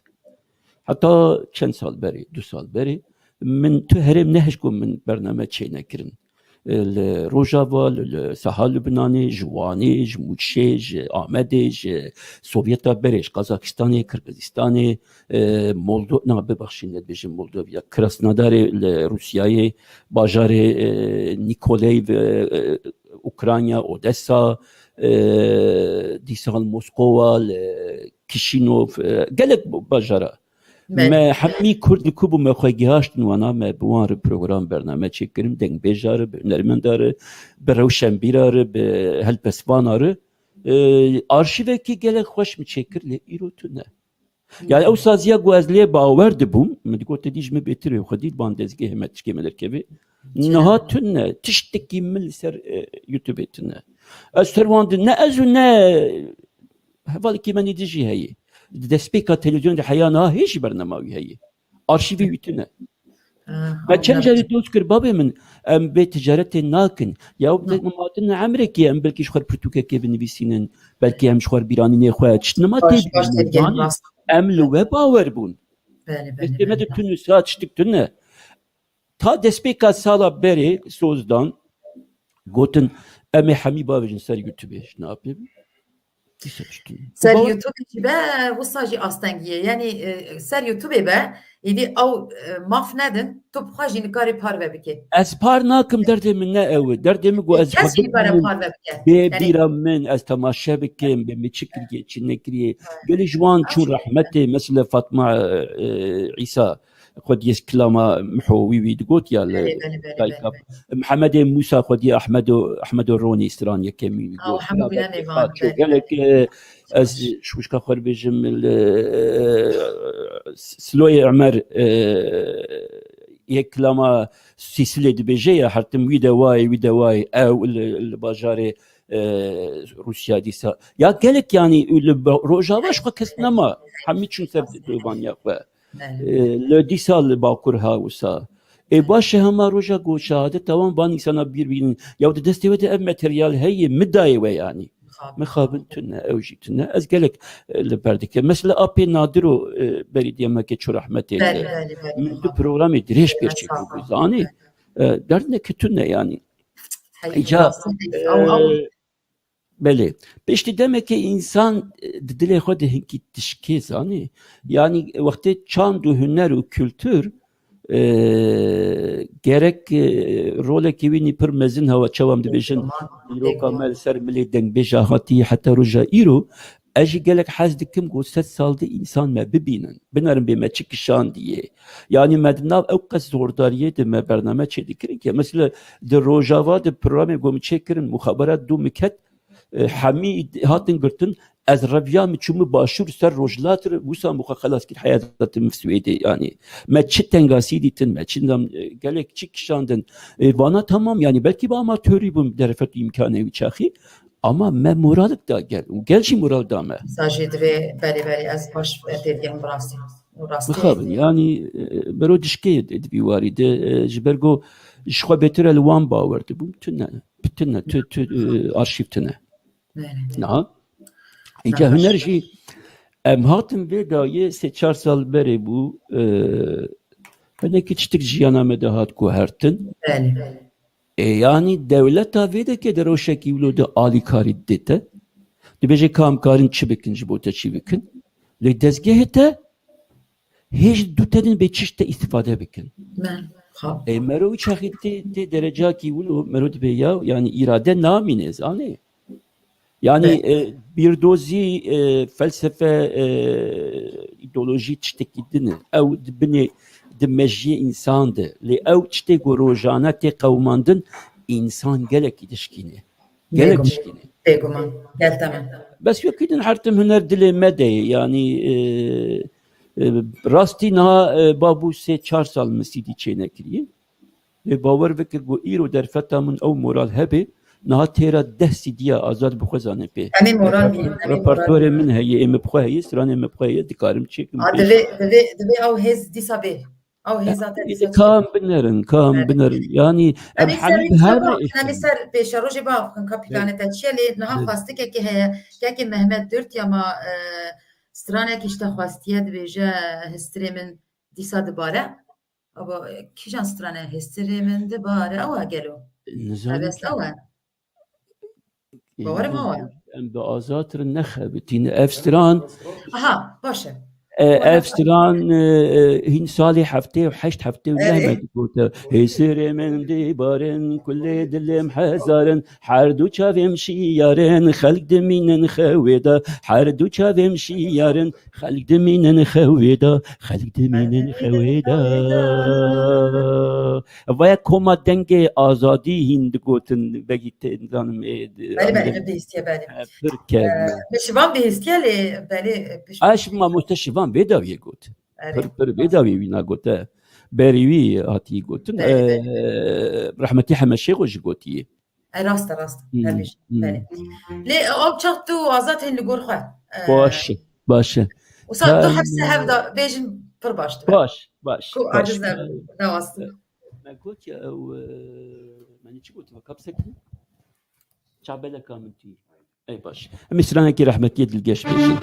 Heta çend sal berê, du sal berê, min tu herêm nehişt ku min bername çênekirin. E, li Rojava, li, li saha Lubnanê, ji Wanê, ji Mûşê, ji Amedê, ji Sovyeta berê, ji Qazakistanê, Kirgizistanê, e, Moldo-, na, bibexşîn, ne dibêjim Moldovya, Krasnodarê li Rûsyayê, bajarê, e, Nikoleyv, e, e, Ukrayna, Odessa, e, dîsal Moskova, li Kişînov, e, gelek bajara. Belê. Me hemî Kurd li ku bû me xwe gihaştin wana, me bi wan re program, bername çêkirin, dengbêja re, bi hunermenda re, bi rewşenbîra re, bi helbestvana re. E, arşîvekî gelek xweş min çêkir, lê îro tune. Yani ew saziya ku ez lê bawer dibûm, min digot, te dî ji min bêtir wê, xwedî li van dezgehê me tişkê me derkeve. Niha tune, tiştekî min li ser, e, YouTube tune. Ez ser wan di, ne ez û ne hevalekî me nî dijî heye. Di destpêka televîzyonê de heya niha hê jî bernama wî heye. Arşîvê wî tune. Ah, Me çend anladım. Carî dost kir, babê min, em bê ticaretê nakin. Ya Hı. em hatin emrekê, em belkî ji xwe pirtûkekê binivîsînin, belkî em ji xwe bîranînê xwe, çi nema Baş, tê baş bînin, tê yanî rast. Em li we bawer bûn. Belê, belê, Destê me belê, de belê. Tune, saet tiştik tune. Ta destpêka sala berê, soz dan, gotin, em ê hemî bavêjin ser YouTube, ji ne apê bin. Dîsa çi tune. Ser Bawer YouTube jî be, wisa jî astengî ye. Yanî, e, ser YouTube be, êdî ew, e, maf nedin, tu bi xwe jî nikarî parve bike. Ez par nakim, derdê min ne ew e. Derdê min ku ez Kes xwe jî nikare bibînim, parve bike. Bê Yanî bîra min, ez temaşe bikim, bê min çi kiriye, çi nekiriye. Evet. Gelî ji wan çûn rehmetê, mesela Fatma, e, Îsa, xwediyê kilama Miho wî wî digot ya li Belê, belê, belê, Skype. Belê, belê. Mihemedê Mûsa xwediyê Ahmedo, Ahmedo Ronî stran yekemîn wî Aw, got. Hemû Ya bîne belkî nêvan, xaço belê, gelek, belê. E, ez Baş. Ji xwişka xwe bêjim li, e, Siloyê Emer, e, yek kilama Sîsilê dibêje ya, hertim wî de wayê, wî de wayê, ew li, li bajarê, e, Rûsya dîsa. Ya gelek yanî li ba-, Rojava ji xwe kes nema. Hemî çûn ser dovaniya xwe. Belê. E, li dîsa li Bakur ha wisa. Ê baş e, hema roja ku şehadeta wan van însana bîr bînin. Ya di destê we de ev materyal heye, min dayê we yanî. Mixabin. Mixabin tune, ew jî tune. Ez gelek, e, li ber dikim. Mesela apê Nadiro, e, berî diyemeke çû rehmetê Belê, de. Belê, belê, Min du mixabin. Programê dirêj pêr çêkiribû, zanî. Belê. E, derdineke tune yanî. Hey, Îca, nasıl e, ew, ew. Belê. Piştî demeke însan, e, di dilê xwe de hinkî tişkê, zanî. Yanî wextê çand û huner û kultur, e, gerek, e, rolekî wî nî pir mezin hewa çawa em dibêjin. Dîroka me li ser milê dengbêja hatî heta roja îro, Ez jî gelek hez dikim ku sed sal di însan me bibînin. Binerin bê me çi kişandiye. Yanî me di nav ew qas zordariyê de me bername çêdikirin ke. Mesela di Rojava de programê ku min çêkirin, muxaberat dû min ket, e, hemî hatin girtin, ez reviya min çû min başûr ser rojhilat re, wisa min xwe xelas kir, heyata min Swêdê. Yanî me çi tengasî dîtin, me çi nam, e, gelek çi kişandin. E, vana tamam, yanî belkî bi amatorî bûm derfet îmkanê wî çaxî, ama me moralik da gel û gel jî moral da me. Sa jî divê berê berê ez baş têdigerim bi rastî. Û rastî Mixabin, yanî, e, bero dişkê di vî warî de, e, ji ber ku ji xwe bêtir e li wan bawer dibûm. Tune, tune, tu, tu, e, arşîv tune. Belê. Niha. Îca huner jî em hatin vê dayê sê çar sal berê bû, e, hinekî tiştik jiyana me de hat guhertin. Belê. E, yanî dewleta vê deke de rewşekî wilo de alîkarî didê te. Dibêje ka em karin çi bikin, ji bo te çi bikin. Lê dezgehê te hêj dû te din bê çi ji te îstîfade bikin. Belê. Xwe. E, mero wî çaxî tê, tê derecakî wilo mero dibê ya, yanî îrade namîne, zanê. Yanî, Evet. e, bîrdozî, e, felsefe, e, îdeolojî tiştekî din e. Ew di binê, di mejiyê însan de. Lê ew tiştê ku rojane tê qewimandin, însan gelekî dişkîne. Gelek Bêguman. Dişkîne. Bêguman. Gel, tamam. Bes wekî din her tim huner dilê me de ye. Yanî, e, e, rastî niha, e, babû sê çar sal min C D çênekiriye. Lê bawer bike ku îro derfeta min ew moral hebe, niha têra deh C D ya azad bi xwe zane pê. Em ê moral Reper-, bînin, em ê moral repertuarê bînin. Min heye, ê min bi xwe heye, stranê min bi xwe heye, dikarim çêkim. A, pêş. Divê, divê, divê ew hêz dîsa bê. Ew hêza te Yanî dîsa çê. Ka em binerin, ka em Evet. binerin. Yanî em Em ê ser hemî bi her rêkê re bavkin, em ê ser pêşerojê bavkin, ka Evet. planeta çi ye, lê niha Evet. xwestikekê heye, kekê Mehmet Dört ya ma, e, stranekî ji te xwestiye, dibêje, histirê min dîsa dibare. Aba, kîjan strane hêstirê min dibare, ew e gelo? Nizanim Helbest ki. Ew e. Bawerim ew e. Em bi azad re nexebitîne. Ev stran Aha, baş e. E, Wala ev stran, e, e, hîn salê heftê û heşt heftê û neh Erê. me digote. Hêsirê min dibarin, kulê dilim hezarin, her du çavêm şiyarin, xelk dimînin xewê de, her du çavêm şiyarin, Xelk dimînin xewê de, xelk dimînin xewê de. Vaya koma dengê azadî hîn digotin, belkî tê, nizanim, ê, di-, Belê, belê, em de-, min bihîstiye, belê. e, pir kevn e. Ee, min şivan bihîstiye lê, belê, e, piş- A, şiv mamoste şivan vê dawiyê got. Belê. Pir, pir vê dawiyê wîna gote. Berî wî hatî gotin. Belê, belê. E, rehmetî Heme Şêxo jî gotiye. E, rast e, rast e. Hmm, Her bêjî. hmm. Belê. Lê, e, ew çax tu azad hên li gor xwe. E, Baş e, baş e. Wisa Ka- tu hepse hev da bêjin pir baş dibe. Baş, baş, Ku baş. aciz ne, ne wast. Me got ya ew, e, me ne çi gotiye, kapsek mi? Çavbeleka min tî. Ey baş. Em ê stranekî rehmetiyê dilgeş bêjin.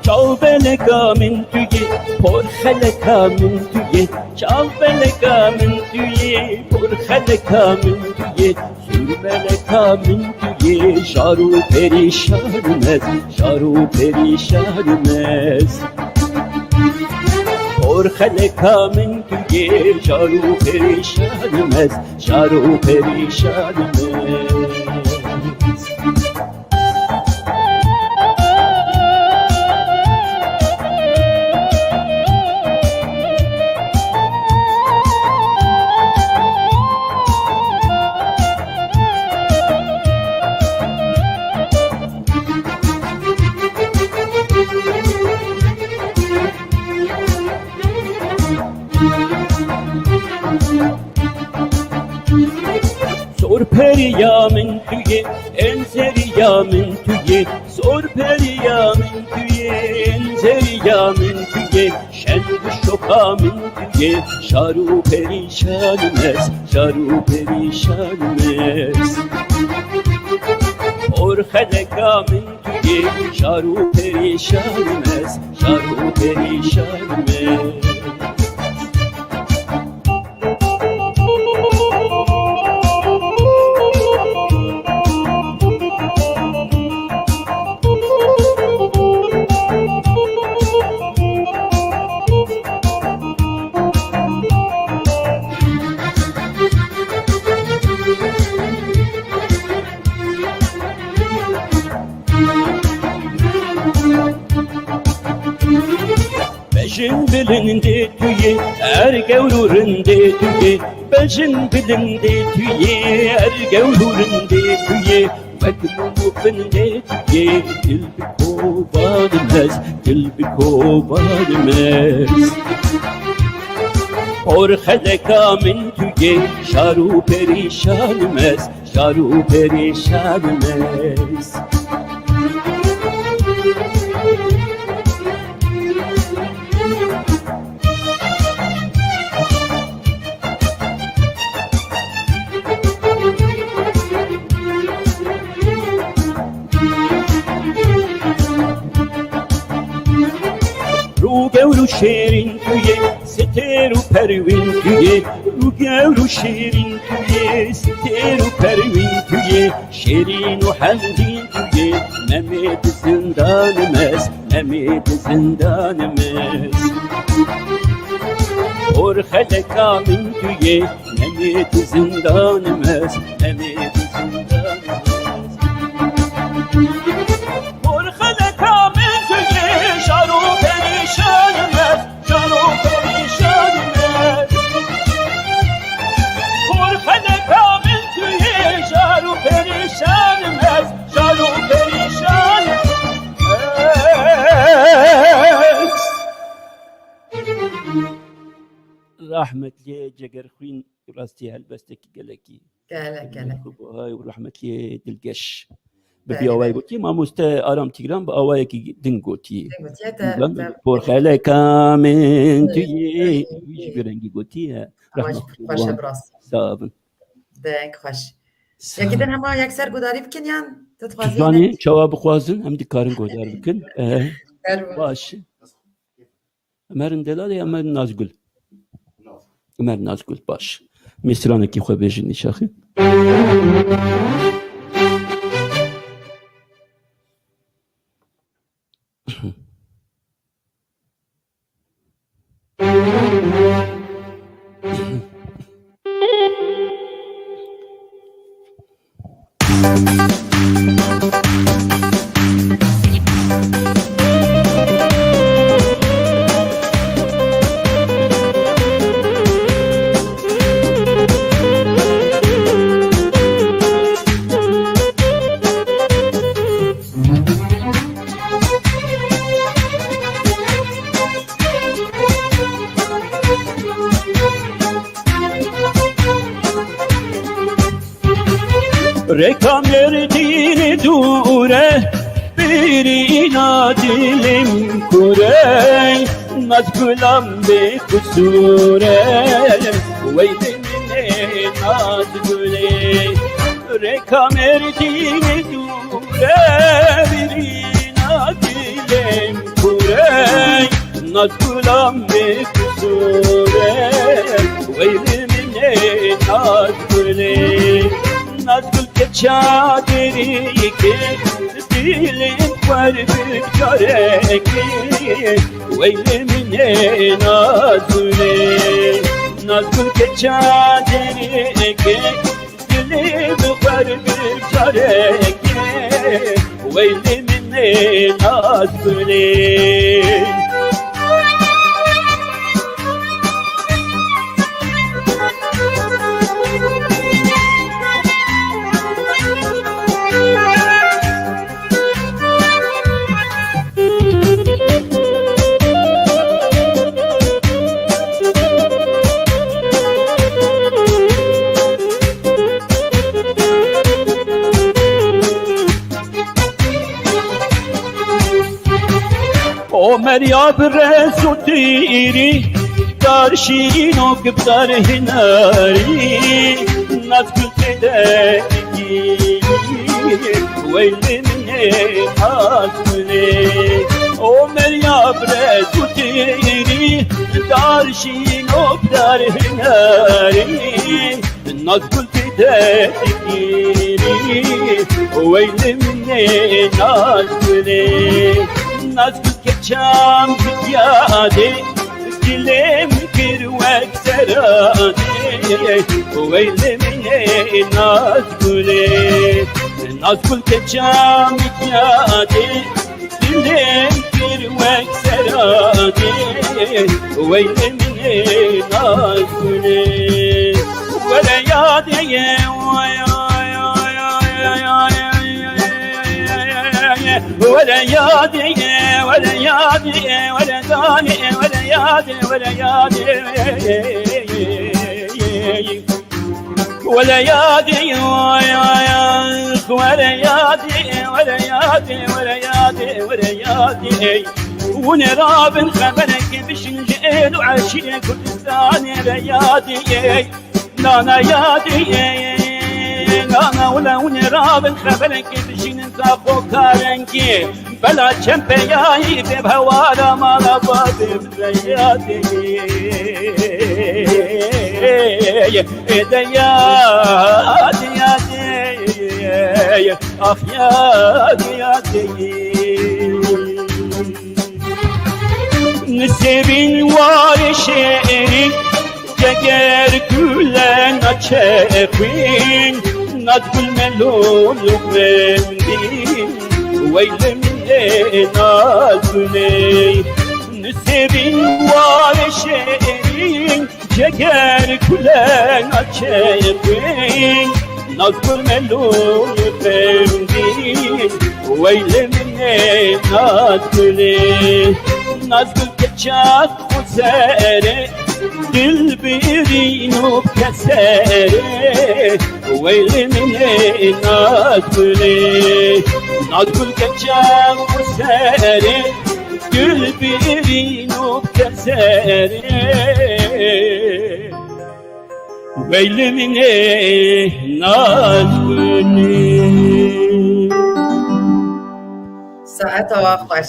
Çavbeleka min tu yê, porxeleka min tu yê, çavbeleka min tu yê, porxeleka min tu yê, sûrmeleka min tu yê, jar û perîşanim ez, jar û perîşanim ez. Porxeleka min tu yê, jar û perîşanim ez, jar û perîşanim ez. Sorperiya min tu yê, enzeriya min tu yê. Sorperiya min tu yê, enzeriya min tu yê. Çend şoka min tu yê, şar û perîşan mes, şar û perîşan mes. Porxeleka min tu yê, şar û perîşan mes, şar û perîşan mes. Bejin bilindê tu yê, ergew û rindê tu yê. Bejin bilindê tu yê, ergew û rindê tu yê. Wek mûm û pindê tu yê, dil bi kovan mez, dil bi kovan mez. Porxeleka min tu yê, şar û perîşan mez, şar û perîşan mez. Rûgewr û şêrîn tu yê, stêr û perwîn tu yê. Rûgewr û şêrîn tu yê, stêr û perwîn tu yê. Şêrîn û hemdîn tu yê, nemê di zindan mez, nemê di zindan mez. Porxeleka min tu yê, nemê di zindan mez, nemê di zindan mez. Porxeleka min tu yê, şar û perîşan mez, şar û perîşan mez. Porxeleka min tu yê, şar û perîşan mez, şar û perîşan mez. Rahmetliye Cegerxwîn, rastî helbestekî gelekî. Gelek, gelek. Xwe buhay û rahmetliye dilgeş. Bi vî awayî gotiye, mamoste Aram Tîgran bi awayekî din gotiye. Din gotiye, te, Tîgran te, porxeleka min tu yê. Wî jî bi rengî gotiye. Ama jî xweş e, bi rastî. Sağ bin. Deng xweş. Sağ bin. Yekî din hema yekser gudarî bikin yan? Tu dixwazî zanî çawa bixwazin, em dikarin godar bikin. Baş. Em herin delalê, em herin Nazgul. Em herin Nazgul, baş. Mêstranekî xwe bêjin nîşaxê. Rêka Mêrdînê dûr e, birîna dilê min kûr e, Nazgulan bêqisûr e, weylê min ê Nazgulê. Rêka Mêrdînê dûr e, birîna dilê min kûr e, Nazgulan bêqisûr e, weylê min ê Nazgulê. Nazgul keça derê yekê, dilê xwe bi carekê, weylê min ê Nazgulê. Nazgul keça derê yekê, dilê bi xwe bi carekê, weylê min ê Nazgulê. Omeriya bi rezûtî Dar şîrîn û giftar hinarî, naz gul tê de dikî, weylê min ê naz gulê. O merya brez û têrî, dar şîrîn û giftar hinarî, naz gul tê de dikî, weylê min ê naz gulê. Naz gul keçam gul yadê, Dilê min kir wek seranê, weylê min ê naz gulê. Naz gul keçamî yadê, dilê min kir wek seranê, weylê min ê naz gulê. Were yadê ye, way, ay, ay, ay, ay, ay, ay, ay, ay, ay, ay, ay. Were yadê, were yadê, were danê, were yadê, were yadê. Were yadê, ay, ay, ay, were yadê, were yadê, were yadê, were yadê. Hûn ê rabin xeberek bişin ji êl û eşîrê Kurdistanê re yadê. Nana yadê, nana wila hûn ê rabin xeberek bişînin zaxo karengî. Bela çem peyayî dê bi hewara mala babê min re yadê. Ê de yadê, yadê, ax yadê, yadê. Nisêbîn warê şêrî, Geger gule naçe xwîn, naz gul melûl û xwendî, weylê min ê naz gulê. Nisêbîn warê şêrîn, geger gule naçe xwîn, naz gul melûl û xwendî, weylê min ê naz gulê. Naz gul keçak û serê, dil birîn û keserê, weylê min ê naz gulê. Naz gul keçak û serê, dil birîn û keserê, weylê min ê naz gulê. Saeta we xweş.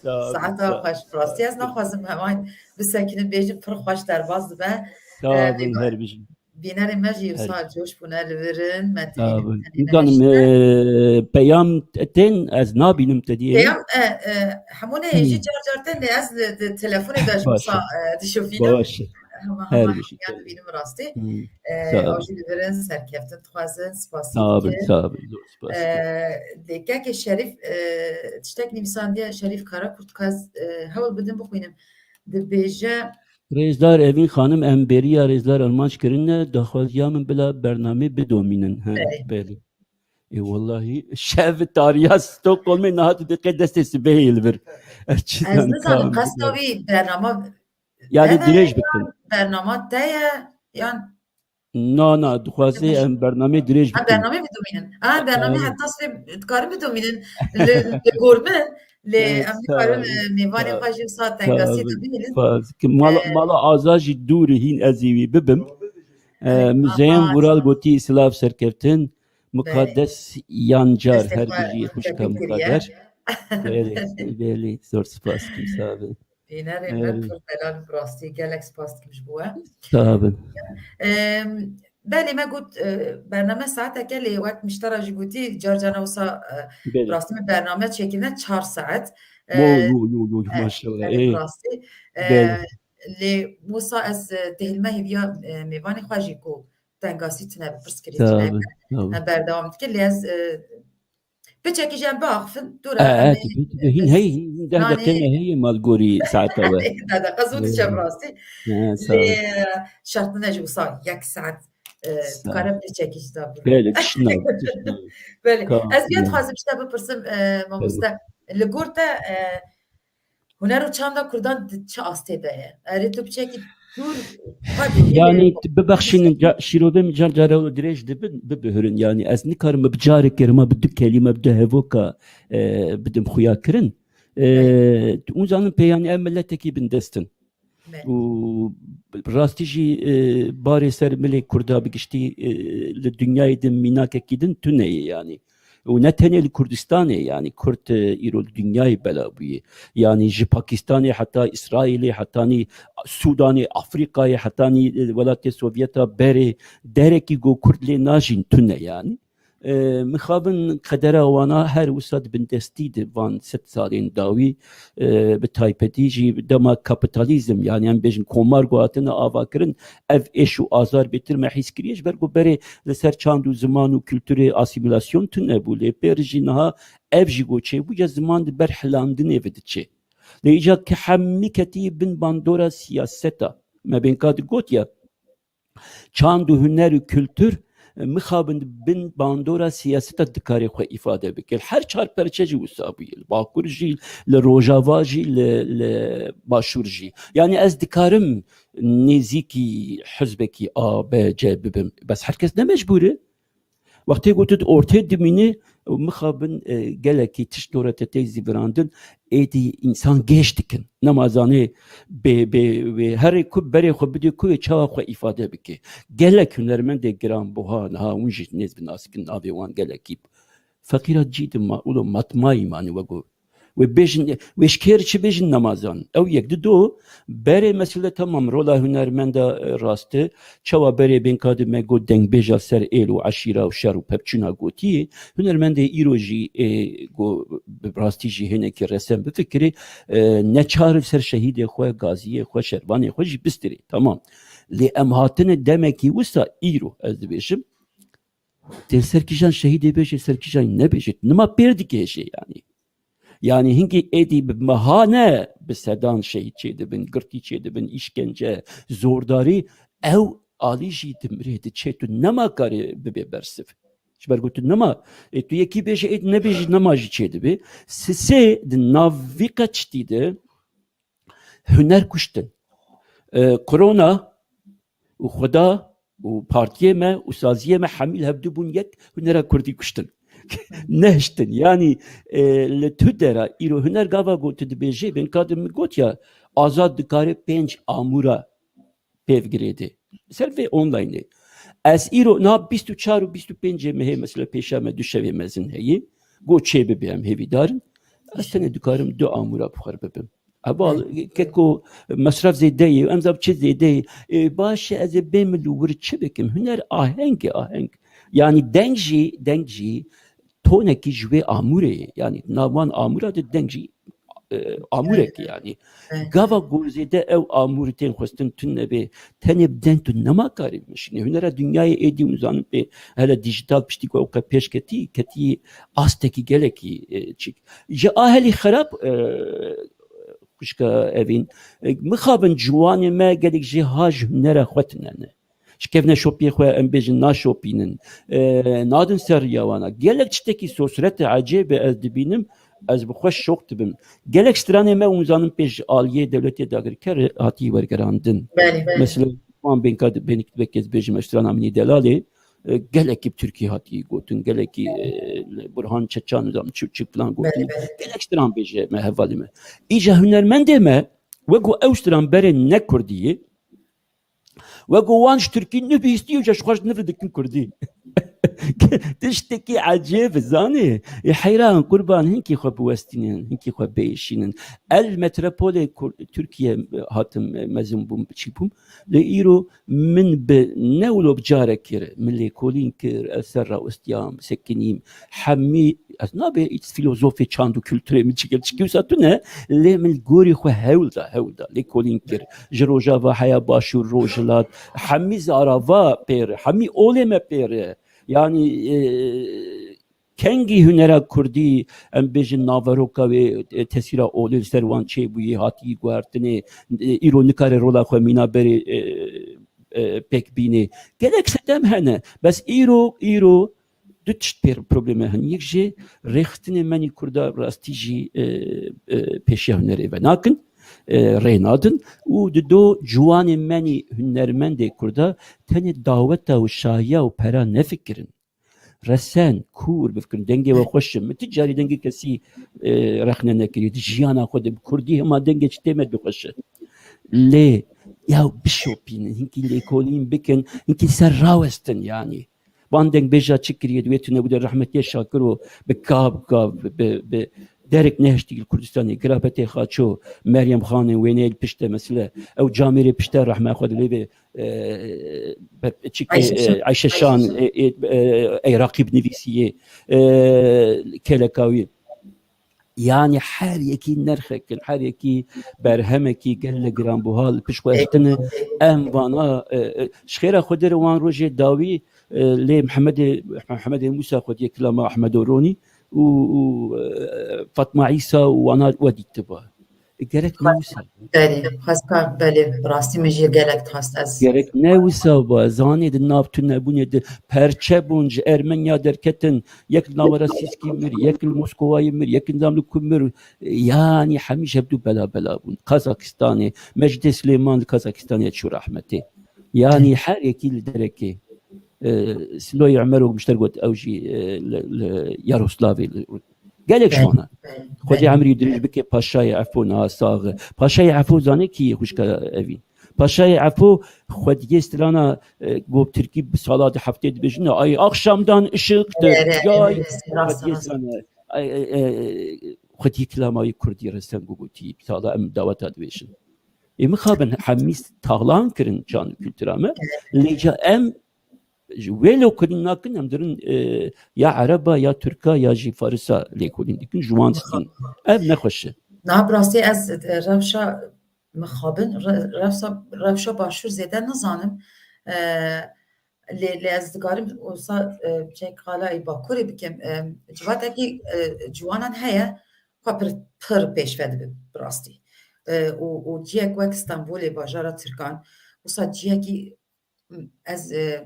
Sağ olun, Saeta sağ olun. Xweş, rastî ez naxwazim heman bisekinin, bêjin pir xweş derbas dibe. Sağ Ee, olun, bî-, her bijin. Bînerê me jî Her wisa coş bûne li vir in, me Sağ tênin olun. Tenê Nizanim, nehiştine. E, peyam tên ez nabînim te diyê. Peyam, e, e, hemûne Hmm. jî car car tên, lê ez li, di telefonê de ji Baş wisa, e. e, dişopînim. Baş e. Hema Her hema bijî. Hemiyan dibînim rastî. Hmm. E, Sağ ew olun. jî li vir in serkeftin dixwazin, spasî Sağ olun, dikin. Sağ olun. Zor spas. E, lê kekê Şerîf, e, tiştek nivîsandiye, Şerîf Karakurtkaz, e, hewl bidin bixwînim. Dibêje Rêzdar Evîn Xanim, em bêriya Rêzdar Armanc kirine, daxwaziya min bila bernamê bidomînin. He, Belê. belê. Ê, wellahî, şev tariya Stockholmê niha tu diqê destê sibehê li vir. Ez çi Ez zanim nizanim, ka qesta wî bernama Yani ev e dirêj yan bikin. bernama te ye, yan Na, na, dixwazê em bernamê dirêj Ha, bikin. bernamê bidomînin. Ha, bernamê Tabii. heta sibê dikarin bidomînin. Li, li gor min, lê Evet, em nikarin, tabii, e, mêvanê tabii, xwe jî wisa tengasiyê tabii. de bihêlin. Faz. Ki mala, E, mala Aza jî dûr e, hîn ez ê wî bibim. E, Evet, Müzeyyen ama Vural gotî, silav serkeftin, Belê. mukaddes yancar, Destê her xwe bijî xwişka tebrik kiriye. mukadder. Belê, belê, zor spas kim sabe. Bînerê me Evet. pir delal, bi rastî gelek spas dikim ji bo we. Sağ bin. Em, belê me got, e, bername saeteke lê wek miştera jî gotî, car carna wisa, e, Belê. rastî me bername çêkirine çar saet. E, Yo, yo, yo, yo, e, maşallah. evet, Ê. rastî. E, Belê. lê wisa ez, e, dihilme hêviya, e, mêvanê xwe jî ku tengasî tine bi pirs kirî Sağ tine. bin, sağ bin. Em berdewam dikin lê ez, e, Piçekî jî em biaxifin, dû re E, em e, ê, tabii, tabii. Hîn ez hey, hîn deh nanê deqeyê me heye mal gorî saeta we. Deh deqe zû diçe bi rastî. He, sağ ol. Lê şert nine jî wisa yek saet, e, Sağ ol. dikare piçekî jî da bû. Belê, tişt nayê, tişt nayê. Belê. Ka- Ez vê dixwazim ji te bipirsim, e, mamoste. Li gor te, e, Huner û çanda Kurdan di çi astê de ye? Erê tu piçekî dûr, xwe dûr, Yani, tu bibexşînin, ca-, şîrovê min car cara dirêj dibin, bibihirin. Yani, ez nikarim bi careke rima bi du kelîme, bi du hevoka, e, bidim xuya kirin. E, Evet. tu zanin pê, yani, ev milletekî bindest in. û rastî jî e, barê ser milê Kurda bi giştî e, li dinyayê din mînakekî din tune ye yanî. Û ne tenê li Kurdistanê, yanî Kurd e, îro li dinyayê bela bûye. Yanî ji Pakistanê heta Îsraîlê, hetanî Sûdanê, Afrîkayê, hetanî e, welatê Sovyeta berê, derekî ku Kurd lê najîn tune yanî. E, mixabin qedera wana her wisa di bindestî de van sed salên dawî, e, bi taybetî jî dema kapîtalîzm, yanî em bêjin komar ku hatine avakirin, ev êş û azar bêtir me hîs kiriye, ji ber ku berê li ser çand û ziman û kulturê asîmîlasyon tune bû, lê pêr jî niha ev jî ku çêbû ya ziman di ber hilandinê ve diçe. Lê îcar ke hemî ketî bin bandora siyaseta, me bênka digot ya, çand û huner û kultur, e, mixabin bin bandora siyaseta dikare xwe îfade bike. Her çar perçe jî wisa bûye. Li Bakur jî, li Rojava jî, li, li Başûr jî. Yanî ez dikarim nêzîkî hizbekî A, B, C bibim. Bes her kes ne mecbûr e. Wextê ku tu di ortê dimînî, mixabin e, gelekî tişt dora te tê zîvirandin, êdî însan gêş dikin. Nema zanê bê, bê, wê herê ku berê xwe bidê ku wê çawa xwe îfade bike. Gelek hunermendê giran buha niha hûn jî nêz bi nas dikin navê wan gelekî. Feqîra cî di ma, ulo matmayî manî we got. Wê bêjin, wê ji kê re çi bêjin nema zan. Ew yek di do, berê mesele tamam, rola hunermenda e, rast e. Çawa berê bênka di me got dengbêja ser êl û eşîra û şer û pevçûna gotiyê. Hunermendê îro jî ê, go, bi rastî jî hênekî resen bifikirê, e, neçar ser şehîdê xwe, gaziyê xwe, şervanê xwe jî bistirê. Tamam. Lê em hatine demekî wisa îro, ez dibêjim, Tê li ser kîjan şehîdê bêjê, ser kîjan nebêjê. Nima pêr dikêşê yanî. Yanî hingî êdî bi meha ne bi sedan şehîd çêdibin, girtî çêdibin, îşkence, zordarî, ew alî jî dimirê diçê, tu nema karê bibê bersiv. Ji ber ku tu nema, ê, tu yekî bêjê, ê, nebêjî, nema jî çêdibê. Sisê di nav vî qeçtî de huner kuştin. E, korona û Xweda û partiyê me û saziyê me hemî li hevdu bûn yek, hunera kurdî kuştin. Nehiştin. Yanî e, li tu dera îro huner gava got tu dibêjê, bênka di min got ya, azad dikare pênc amûra pêv girêdê. Ser vê onlaynê. Ez îro niha bîst û çar û bîst û pêncê mehê mesela pêşa me du şevê mezin heye. Got çê bibe em hêvîdar in. Ez tenê dikarim du amûra bi xwe re bibim. Heval, keko mesref zêde ye, em zab çi zêde ye. E, baş e, ez ê bê min li wir çi bikim? Huner aheng e, aheng. Yanî deng jî, deng jî tonekî ji wê amûrê ye. Yanî nav wan amûra de deng jî e, amûrek e yanî. Gava ku zêde ew amûr tên xwestin tune be, tenê bi deng tu nema karî bimeşînî. Hunera dinyayê êdî hûn zanin pê hele dîjîtal piştî ku ew qe pêş ketî, ketî astekî gelekî e, çik. Ji ahelî xerab e, xwişka Evîn, e, mixabin ciwanê me gelek jê ha ji hunera xwe tune ne. Ji kevneşopiyê xwe em bêjin naşopînin. E, nadin ser riya wana. Gelek tiştekî sosret e, ecêb e, ez dibînim, ez bi xwe şok dibim. Gelek stranê me hûn zanin pê ji aliyê dewletê dagirker hatî wergerandin. Belê, belê. Mesela wan bênka di-, bênik dibek ez bêjim ez strana Minî Delalê, e, gelekî bi Tirkî hatî gotin, gelekî e, li Burhan Çeçan zam çi çi filan gotin. Belê, belê. Gelek stran bêje me hevalê me. Îca hunermendê me, wek ku ew stran berê ne Kurdî ye, Wek ku wan ji Tirkî nivîstî û ji xwe ji nivî dikin Kurdî. Tiştekî ecêb zanî. Ê heyran qurban hinkî xwe biwestînin, hinkî xwe biêşînin. El metropolê Kur-, Tirkiye hatim mezin bûm, çî bûm. Lê îro min bi ne wilo bi carekê re min lêkolîn kir, ez ser rawestiyam, sekinîm. Hemî, ez nabe ît filozofê çand û kulturê min çi kir, çikî wisa tune, lê min li gorî xwe hewl da, hewl da, lêkolîn kir. Ji Rojava heya Başûr, Rojhilat, hemî zarava pêr, hemî olê me pêr. Yanî, e, kengî hunera kurdî, em bêjin naveroka wê, e, tesîra olê li ser wan çêbûyê, hatî guhertinê, e, îro nikare rola xwe mîna berê, e, e, pêk bînê. Gelek sedem hene. Bes îro, îro du tişt pêr probleme hene. Yek jê rêxistinê menî kurda rastî jî, e, e, pêşiya hunerê venakin, e, rê nadin. Û di do ciwanê menî hunermendê kurda tenê daweta û şahiya û pera nefikirin. Resen, kûr bifikirin. Dengê we xweş e. Min ti carî dengê kesî, e, rexne nekirî. Di jiyana xwe de bi kurdî hema dengê çi tê me dixweş e. Lê ya bişopînin, hinkî lêkolîn bikin, hinkî ser rawestin yanî. Van dengbêja çi kiriye, di wê tunebû de rehmetiye Şakiro bi ka, bi ka, bi, bi derek nehiştî li Kurdistanê, Girabetê Xaço, Meryem Xanê, wêneyê li pişte, mesela, ew camêrê pişte rehme xwe dilê vê, e, be-, çi ke, Ayşe Şan. e, Ayşe Şan, Ayşe Şan. e, e, e, ey Raqîb nivîsiyê, e, Kelekawî. Yanî her yekî nerxek in, her yekî berhemekî gelek giranbuha li pişt xwe tine. Em vana, e, e, ji xêra Xwedê re wan rojê dawî, e, lê Mihemedê, Mihemedê Mûsa xwediyê kilama Ehmedo Ronî û, û, e, Fatma Îsa û wana we dîtiba. E, gerek ne wisa. Belê, xwestka, belê, bi rastî min jî gelek dixwest ez. Gerek ne wisa ba, zanê di nav tunebûnê de perçe bûn, ji Ermenya derketin, yek li navbera Sîskî mir, yek li Moskowayê mir, yek li nav li ku mir, yanî hemî ji hevdû bela bela bûn. Kazakistanê, Mecdê Silêman li Kazakistanê çû rehmetê. Yanî her yekî li derekê. E, Siloyê Emerok ji te re got, ew jî, e, li, li Yaroslavê li, gelek ji wana. Xwedê emrî dirêj bike Paşayê Efo niha sax e. Paşayê Efo zanê kî ye, xwişka Evîn? Paşayê Efo xwediyê strana, e, ku bi tirkî bi sala di heftê dibêjin, ay akşamdan ışıktır, Ere, yay, ere, rast, xwediyê rast. strana, ay, ay, e, xwediyê kilama wî kurdî resen ku gotî, sala em daweta dibêjin. Ê mixabin hemî talan kirin çand û kultura me. Lê ca em ji wê lêkolîn nakin, em dirin, e, ya Ereba, ya Tirka, ya jî Farisa lêkolîn dikin, ji wan stîn. Ev nexweş e. Niha bi rastî ez, e, rewşa mixabin, re-, rewşa, rewşa başûr zêde nizanim. E, lê, lê ez dikarim wisa, e, çek qala ê Bakurê bikim. E, civatekî, e, ciwanan heye, xwe pir, pir pêşve dibe bi rastî. E, û, û ciyek wek Stenbolê, bajara Tirkan, wisa ciyekî, m, ez, e,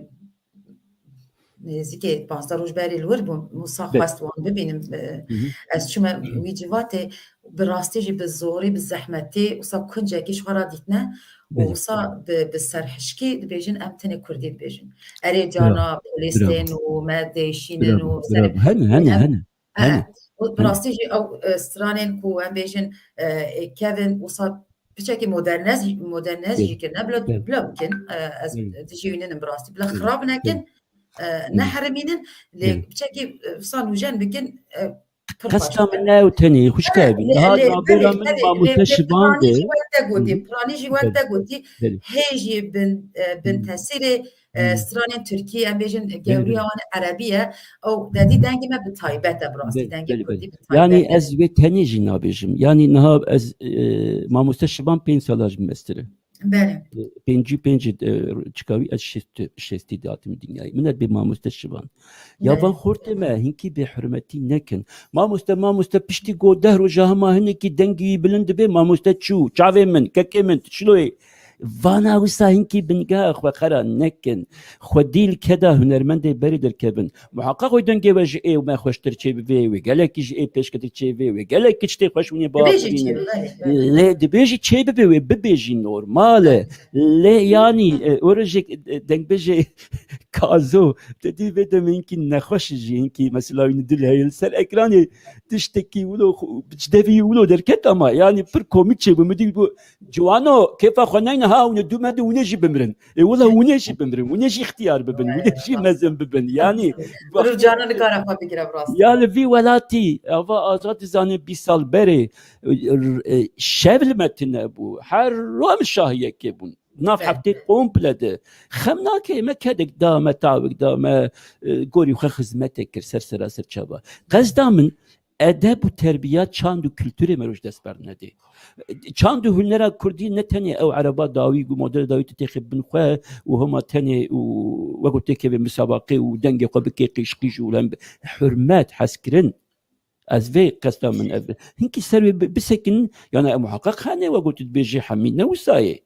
nêzîkê panzdeh roj berê li wir bûm, wisa Be- xwest wan bibînim. E, Hı hı. ez çûme wî civatê, bi rastî jî bi zorî, bi zehmetî, wisa kuncekî ji xwe re dîtine û Belê. wisa bi, bi serhişkî dibêjin, em tenê kurdî dibêjin. Erê Ya. cana polîstên Bravo. û me dêşînin Bravo, û serê bravo. Hene, hene, em hene. Hene. E, û bi Hene. rastî jî ew, e, stranên ku em bêjin, e, ê kevin, wisa piçekî modernez-, modernez Belê. jî kirine, bila, Belê. bila bikin, e, ez Belê. dijî wî ninim bi rastî. Bila Belê. xirab nekin, Belê. e, Belê. neherimînin, lê Belê. piçekî, e, wisa nûjen bikin, e, pir Qesta baş. min ne ew tenê, xwişka Belê, Evîn. Niha lê, navbera belê, min belê, Mamoste lê, lê Şivan Piranî de. jî wek te gotî, Belê. Piranî jî wek Belê. te gotî, Belê. hê jî bin, e, bin Hı. tesîrê, e, Hı. stranên Tirkî, em bêjin Belê, gewriya belê. wan erebî ye. Ew dedî dengê me bi taybet e, bi rastî Belê, dengê belê, kurdî belê. bi taybet Yanî e. ez wê tenê jî nabêjim. Yanî niha ez, e, Mamoste Şivan pênc sala ji min mestir e. Belê. E, pêncî pênc, e, çika wî ez şêst, şêstî de hatim dinyayê. Min e bê Mamoste Şivan. Ya Belê. van xortê me hinkî bêhurmetî nekin. Mamoste, mamoste piştî ku deh roja hema hinekî dengî wî bilind dibe, mamoste çû, çavê min, kekê min, şiloyê. Vana wisa hinkî bingeha xwe xera nekin. Xwedî li keda hunermendê berê derkevin. Muheqeq wê dengê we ji ê me xweştir çêbibe, wê gelekî ji ê pêşketir çêbibe, wê gelekî tiştê xweş hûnê Dibêjî biafirînin. çêbibe, belê. Lê dibêjî çêbibe, wê bibêjî normal e. Lê yanî, e, orojek, e, dengbêjê Kazo, te dî vê demê hinkî nexweş jî, hinkî mesela wî dil heye li ser ekranê tiştekî wilo xu-, bi cidevî wilo derket ama yanî pir komîk çêbû. Min dî bû, ciwano, kêfa xwe neyne ha, hûn ê dû me de hûn ê jî bimirin. Ê wila hûn ê jî bimirin, hûn ê jî ixtiyar bibin, hûn ê jî mezin bibin. Yanî Rû cana nikare xwe bigire bi rastî. Ya li vî welatî, ava azad dizane bîst sal berê, e, e, şev li me tune bû. Her ro em şahiyekê bûn. Nav Be. heftê komple de. Xem nake me kedek da me, tawik da me, e, gorî xwe xizmetek kir ser sera ser çava. Qesda min edeb û terbiya çand û kulturê me roj dest bernedê. Çand û hunera kurdî ne tenê ew ereba dawî û model dawî tu têxê bin xwe û hema tenê û wek têkê vê misabaqê û dengê xwe bikê qîş qîş û lem hurmet, hezkirin. Ez vê qesta min ev. Hinkî ser wê bi-, bisekin, yana ev muheqeq hene we got dibêjî hemî ne wisayê.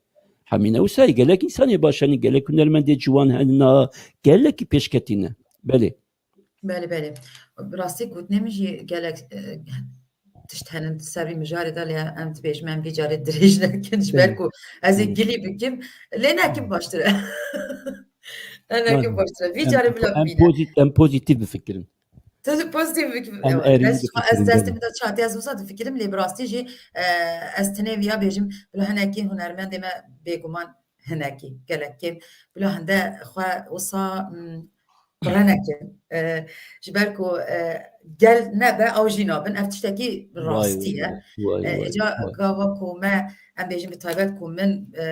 Hemî ne wisayê. Gelek insanê baş hene, gelek hunermendê ciwan hene, gelekî pêşketî ne. Belê. Belê, belê. Bi rastî gotinê min jî gelek, e, tişt henin ser vî mijarê de lê em dibêjim em vî carê dirêj nekin ji ber Belê. ku ez ê Belê. gilî bikim. Lê nekim baştir e. Ne nekim Belê. baştir e. Vî Em, carê bila em bimîne. pozît-, em pozîtîf bifikirin. Tu pozitif bik-, Em ew, erî ez, ez difikirin, destê belê. Min de çatî, ez wisa difikirim, lê bi rastî jî, e, ez tenê viya bêjim, bila hinekî hunermendê me bêguman hinekî, gelek kêm, bila hinde xwe wisa, mm, qure nekin. E, ji ber ku, e, gel nebe, ew jî nabin. Ev tiştekî Vay, rastî ye. Vay, E, vay, Îca vay. Gava ku me, em bêjin bi taybet ku min, e,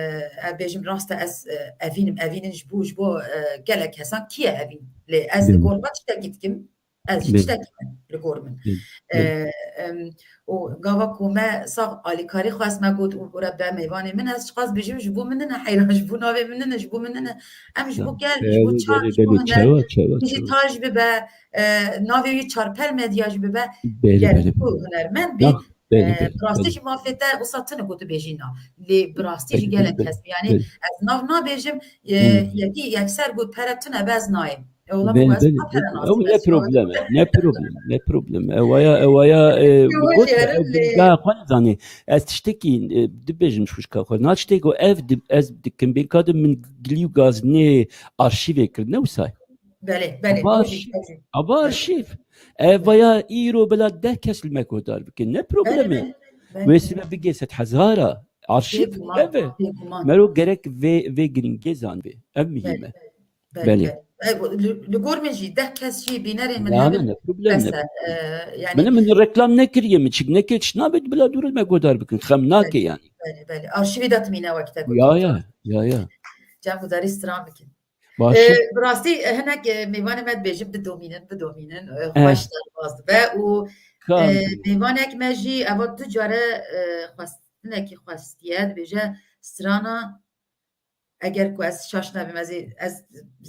em bêjin rast e, ez, e, evînim, evînin ji bo, ji bo, e, gelek kesan kî ye evîn? Lê ez li Belê. Gor xwe tiştekî dikim. Ez jî Belê. Tiştekî me li gor min. Belê, belê. Ee, em, û gava ku me sax alîkarî xwest me got û re be mêvanê min, ez çiqas bijim ji bo min nine heyran, ji bo navê min nine, ji bo min nine. Em ji bo Ya, gel, ji bo belê, çar, belê, ji bo belê. Huner, Çewa, çewa, çewa. Dijital jî bibe, e, navê wî Çarpel Medya jî bibe. Belê, Gel, belê, bu belê. Hunermend bî. Ya, belê, E, belê, bi rastî belê. Jî mafê te wisa tune ku tu bêjî na. Lê bi rastî jî Belê, gelek belê, kes bî. Yani belê. Ez nav nabêjim, e, Hmm. Yekî yekser got pere tune be ez nayêm. E, ola Belê, ku ez belê, belê. Ew ne problem e, ne problem, ne problem. Ewaya, ewaya, e, Ew got, jêrim ew lê. Bilga xwe nizanî. Ez tiştekî, e, dibêjim ji xwişka xwe. Na tiştekî ku ev di-, ez dikim, bêka de min gilî û gazinê arşîvê kir, ne wisa ye? Belê, belê, Ava ew jî, arşîv, ew jî. Ava arşîv. Evaya îro bila deh kes li me guhdar bikin, ne problem e. Belê, belê, belê. Wê sibe bigê sed hezara. Arşîv ev e. Bêguman, bêguman. Mero gerek vê, vê girîngê zanibê. Ev muhîm e. Belê, belê. Belê. Ev, li, li gor min jî deh kes jî bînerên min Ya, hebin, ne problem, bes ne e, problem. E, yani Min, min reklam nekiriye, min çik nekir, tişt nabe, bila dûr me guhdar bikin. Xem nake Belê, yani. Belê, belê. Arşîvê de timîne wek te Ya, gotiye. Ya, ya, ya. Cem gudarî stran bikin. Baş e. E, bi rastî, e, hinek, e, mêvanê me dibêjin bidomînin, bidomînin, e, Eh. Xweş derbas dibe û, Kan. E, mêvanek me jî eva du care, e, xwestinekî xwestiye, dibêje strana Eger ku ez şaş nebim, ez ê, ez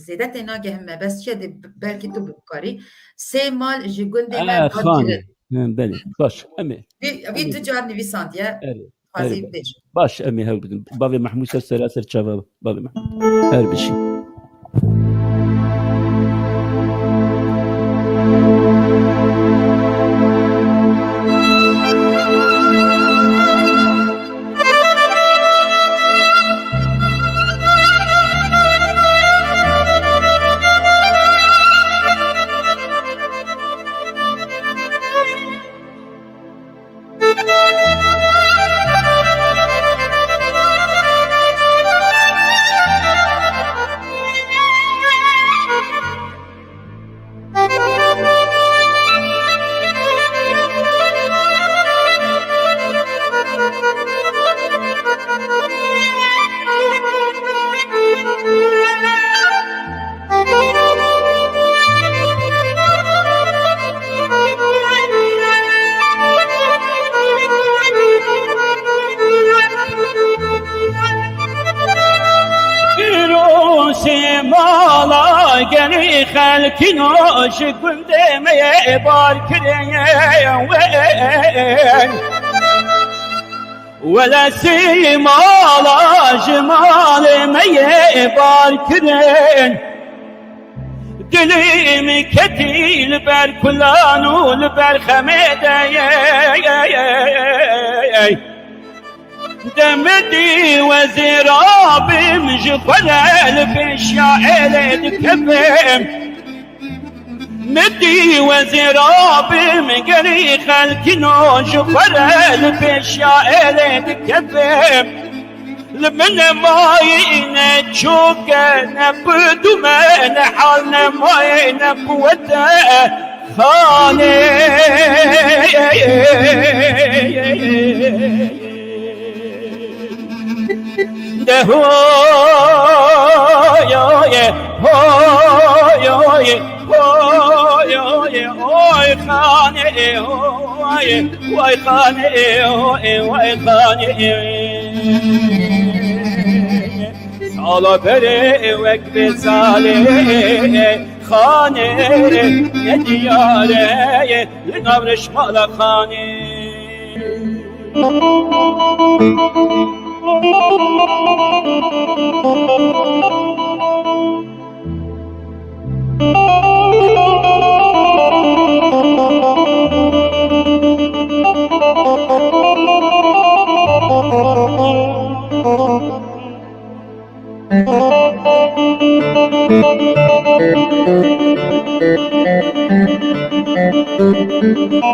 zêde tê nagehim me, bes çi dê, belkî tu bikarî. Sê mal ji gundê me Eh, hat xanê. Kirin. He, belê. Baş, em ê. Vî, vî Em ê. Tu car nivîsandiye. Erê, Xwazî erê. Bêj. Baş, em ê hewl bidin. Bavê Mehmûd ser sera ser çava. Bavê Mehmûd. Her bijî. Îro sê mala gelî xelkîno ji gundê me yê bar kirin. Wele sê mala ji malê me yê bar kirin. Dilê min ketî li ber kulan û li ber xemê de ye. De min dî wezîra bim ji xwe re li pêşiya êlê dikevim. Min dî wezîra bim gerî xelkîno ji xwe re li pêşiya êlê dikevim. Li min nemayî ne çok e, ne bi dûm e, ne hal nemayê, ne quwet e, xanê. De hoyoye, hoyoye, hoyoye, oy xanê, oy, vay xanê, oy, vay xanê. Sala berê wek vê salê, xanê, ne diyare, li nav reşmala xanê. Elî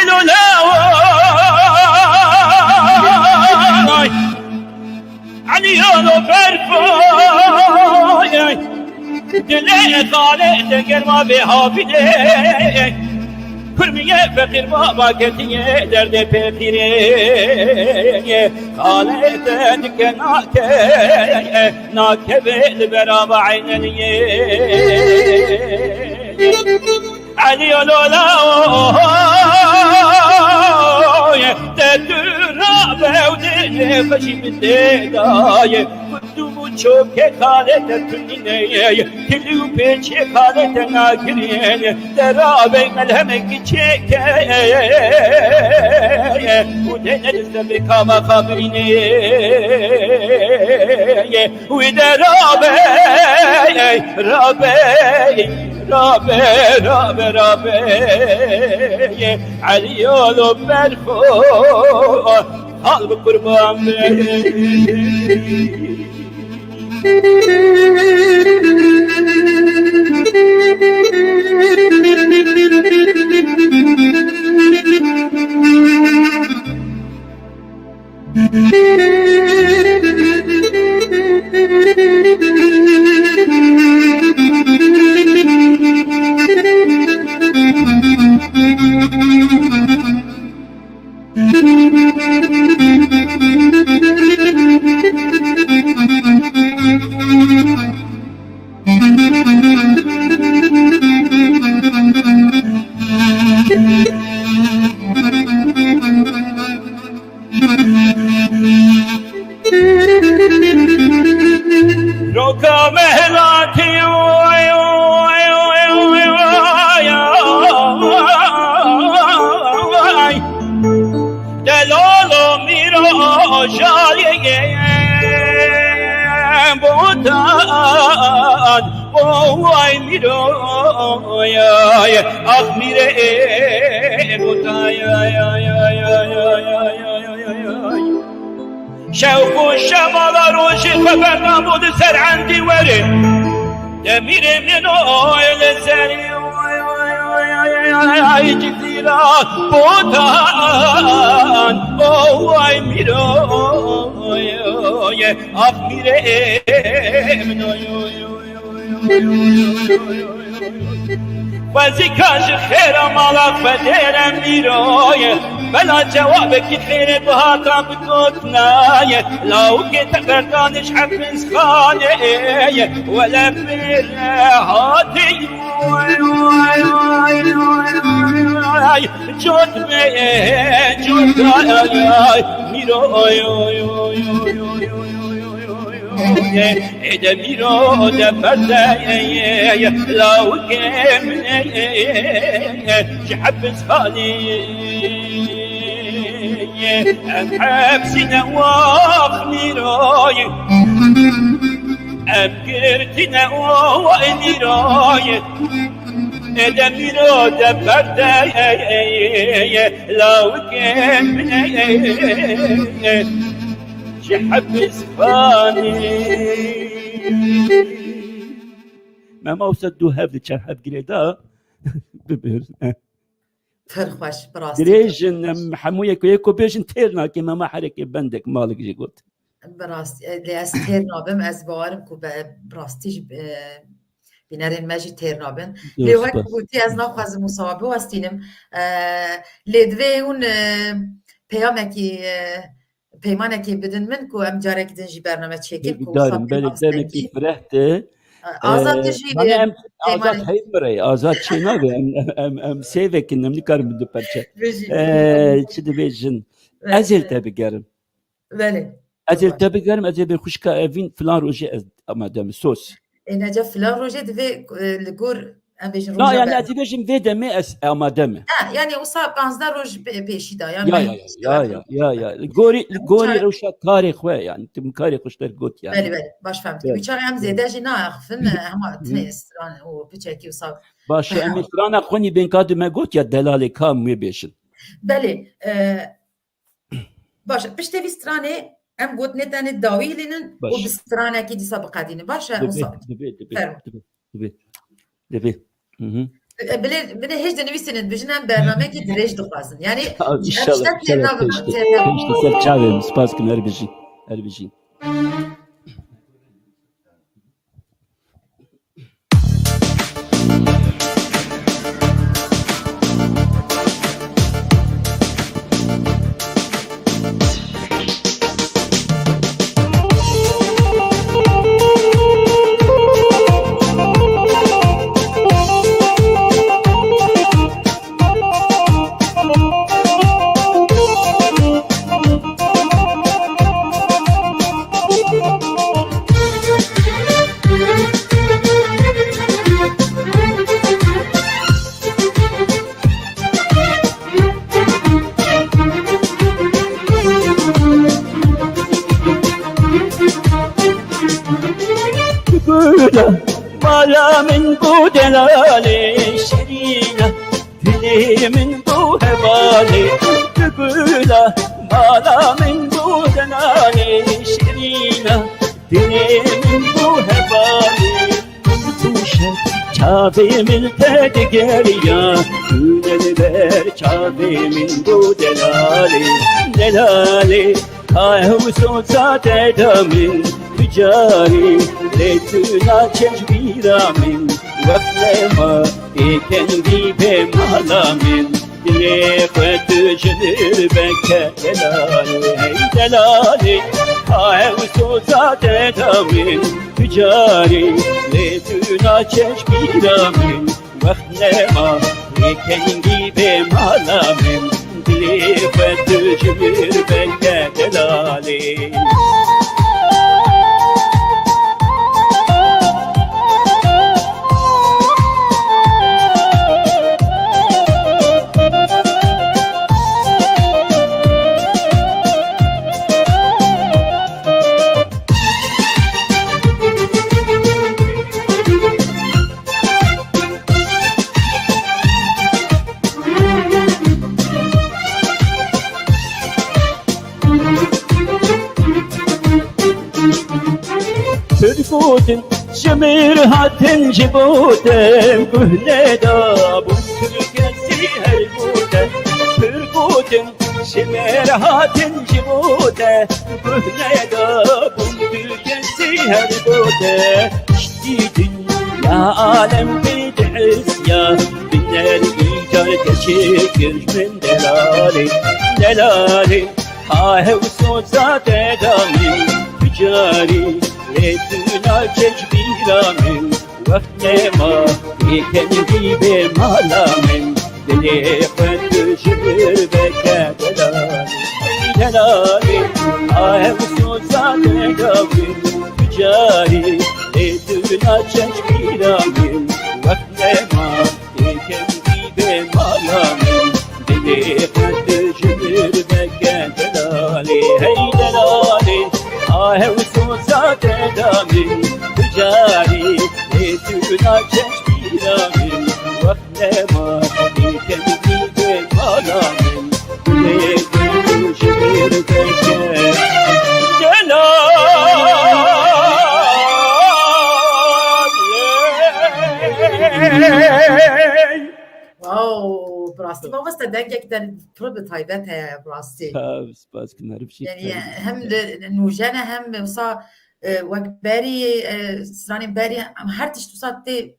Lola, oy! Elî Lola, berf, oy! Dilê xalê te germa vê havînê. Kurmiyê feqîr baba ketiye derdê pêxîrê. Xalê te dike nake, nakeve li berava eyneniyê. Elî Lola, oy, te tu rabe û dilê xwe jî min tê daye. Dûm û çokê xalê te tunînê, kilî û pêçê xalê te nagirên. Te rabe melhemekî çêke û têne li ser vê kama xabirînê. Wî de rabe, rabe, rabe, rabe, rabe. Elî Lola, berf, xal bi qurban be. Roka melatî, oy, oy, oy, oy, oy, oy. Delalo mîro jayê botan, oy mîro, oy, ah mîrê botan, ay, ay, ay. Şewq û şemala rojê xwe bernabû li ser endî werê. Demîrê min oy li serî, oy, oy, oy, oy, oy, oy, oy, cizîra botan, oy, mîro, oy, oy, ah, mîrê min, oy, oy, oy. Xwezîka ji xêra mala xwe dêre mîroye, bela cewabekî xêrê bihata bi gotina ye. Lawikê te berdanê ji Hefizxanê ye, wele pêre hatî. Cot me, cot, ay, ay, mîro, oy, oy. Ê de mîro de perde, lawikê min, ji Hefizxanê. Em hepsîne wax mîroyê, em girtîne wax mîroyê. Ê de mîro de perde, lawikê min, ji Hefizxanê. Mema wisa du hev di çar hev girê da bibir. Pir xweş, bi rastî pir xweş. Dirêj in, em hemû yek yeko bêjin têr nake, mema herekê bendek malik jî got. Bi rastî, e, lê ez têr nabim, ez bawerim ku be-, bi rastî jî, e, bînerên me jî têr nabin. Lê wek gotî, ez naxwazim wisa biwestînim. E, lê divê hûn, e, peyamekî, e, peymanekê bidin min ku em carek din jî bername çêkin ku wisa peyam stengî. Belê, demekî fireh te. Azad, tu jî, e, Azad heyv birey, Azad çê nabe, em, em, em sêvek in, em nikarin bin du perçe. Bijî. E, çi dibêjin? Belê. Ez ê li te bigerim. Belê. Ez ê li te bigerim, ez ê bê xwişka Evîn filan rojê ez amade me, sos. Ê, nece filan rojê divê, e, li gor Em bêjin Na, roja yani ber- ez dibêjim vê demê ez amade me. Ha, yani wisa panzdeh roj pê-, pêşî de, yani Ya, ya, ya, ya, ya, ya, ya. Li gorî, li gorî rewşa karê xwe, yani, tu karê xwe ji te re got, yani. Belê, belê, baş fehm dikim. Belê. Çaxê em zêde jî naxifin, hema Hı. tinê stran û piçekî wisa Baş, em ê strana xwe nî bên ka tu me got ya delalê ka em wê bêjin. Belê, e, Baş e, piştê vî stranê em gotinê tenê dawî hilînin û Baş. bi stranekî dîsa biqedînin. Baş e, Dibe, wisa. dibe, dibe, Fermo. dibe, dibe, dibe. Hı hı. E, Bilê, bilê hêj dinivîsînin, bijin em bernamekî dirêj dixwazin. Yani, Ha, em inşallah, tiştek inşallah, têna pêştî, têna pêştî ser çavê min, spas kim, her bijî, her bijî. Gula, mala min bû delalê şerîna, dilê min bû hevalê. Gula, mala min bû delalê şerîna, dilê min bû hevalê. Min bû şer, çavê min te digeriya, gule li ber çavê min bû delalê, delalê. Ka ew soza te da min, tu carî, lê tu naçe ji bîra min. Wext nema, ê kengî bê mala min. Dilê xwe tu ji vir veke delalê, hey delalê. Ka ew soza te da min, tu carî, lê tu naçe ji bîra min. Wext nema, ê kengî bê mala min. Dilê xwe tu ji vir veke delalê. Pir gotin ji mir hatin ji bo te, guh nedabûn tu kesî her bo te. Pir gotin ji mir hatin ji bo te, guh nedabûn tu kesî her bo te. Piştî dinya alem pê dihisiya, biner îcar keçê kir ji min delalê, delalê. Ha hew soza te da min, tu carî, lê tu naçe ji bîra min. Wext nema, ê kengî bê mala min. Dilê xwe tu ji vir veke delalê, ey delalê. Ha hew soza te da min, tu carî, lê tu naçe ji bîra min. Wext nema, ê kengî bê mala min. Dilê xwe tu ji vir veke delalê, hey delalê. A hew soza te da min, tu carî, ê tu naçe ji bîra min. Wext nema, ê kengî bê mala min. Dilê xwe tu ji vir veke delalê. Wow, bi rastî mamoste dengek te pir bi taybet heye, bi rastî. Ha, spas ki merivşî. Yani hem de nûjen e hem wisa, e, wek berî, e, stranên berî, em her tişt wisa tê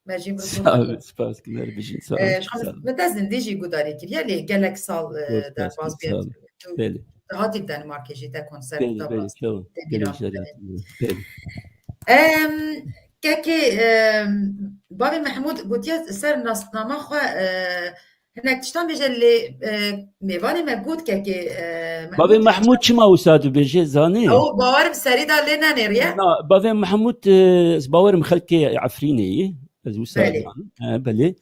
mejî bi Sağ ol, spas ki merivşî. Sağ ol. E, ji xwe min te zindî jî gudarî kiriye, lê gelek sal, e, derbas bûye. Belê. Hatî Danimarkê jî te konser da. Belê, belê, sağ ol. Belê, belê. Em, kekê, em, bavê Mehmûd gotiye ser nasnama xwe, e, hinek tiştan bêje lê, e, mêvanê me got kekê, e, Mehmûd Bavê Mehmûd çima wisa dibêje, zanî? Ew bawerim serî da lê nenêriye. Na, bavê Mehmûd, e, ez bawerim xelkê Efrînê yî. Ez wisa Belê. zanim. He, belê.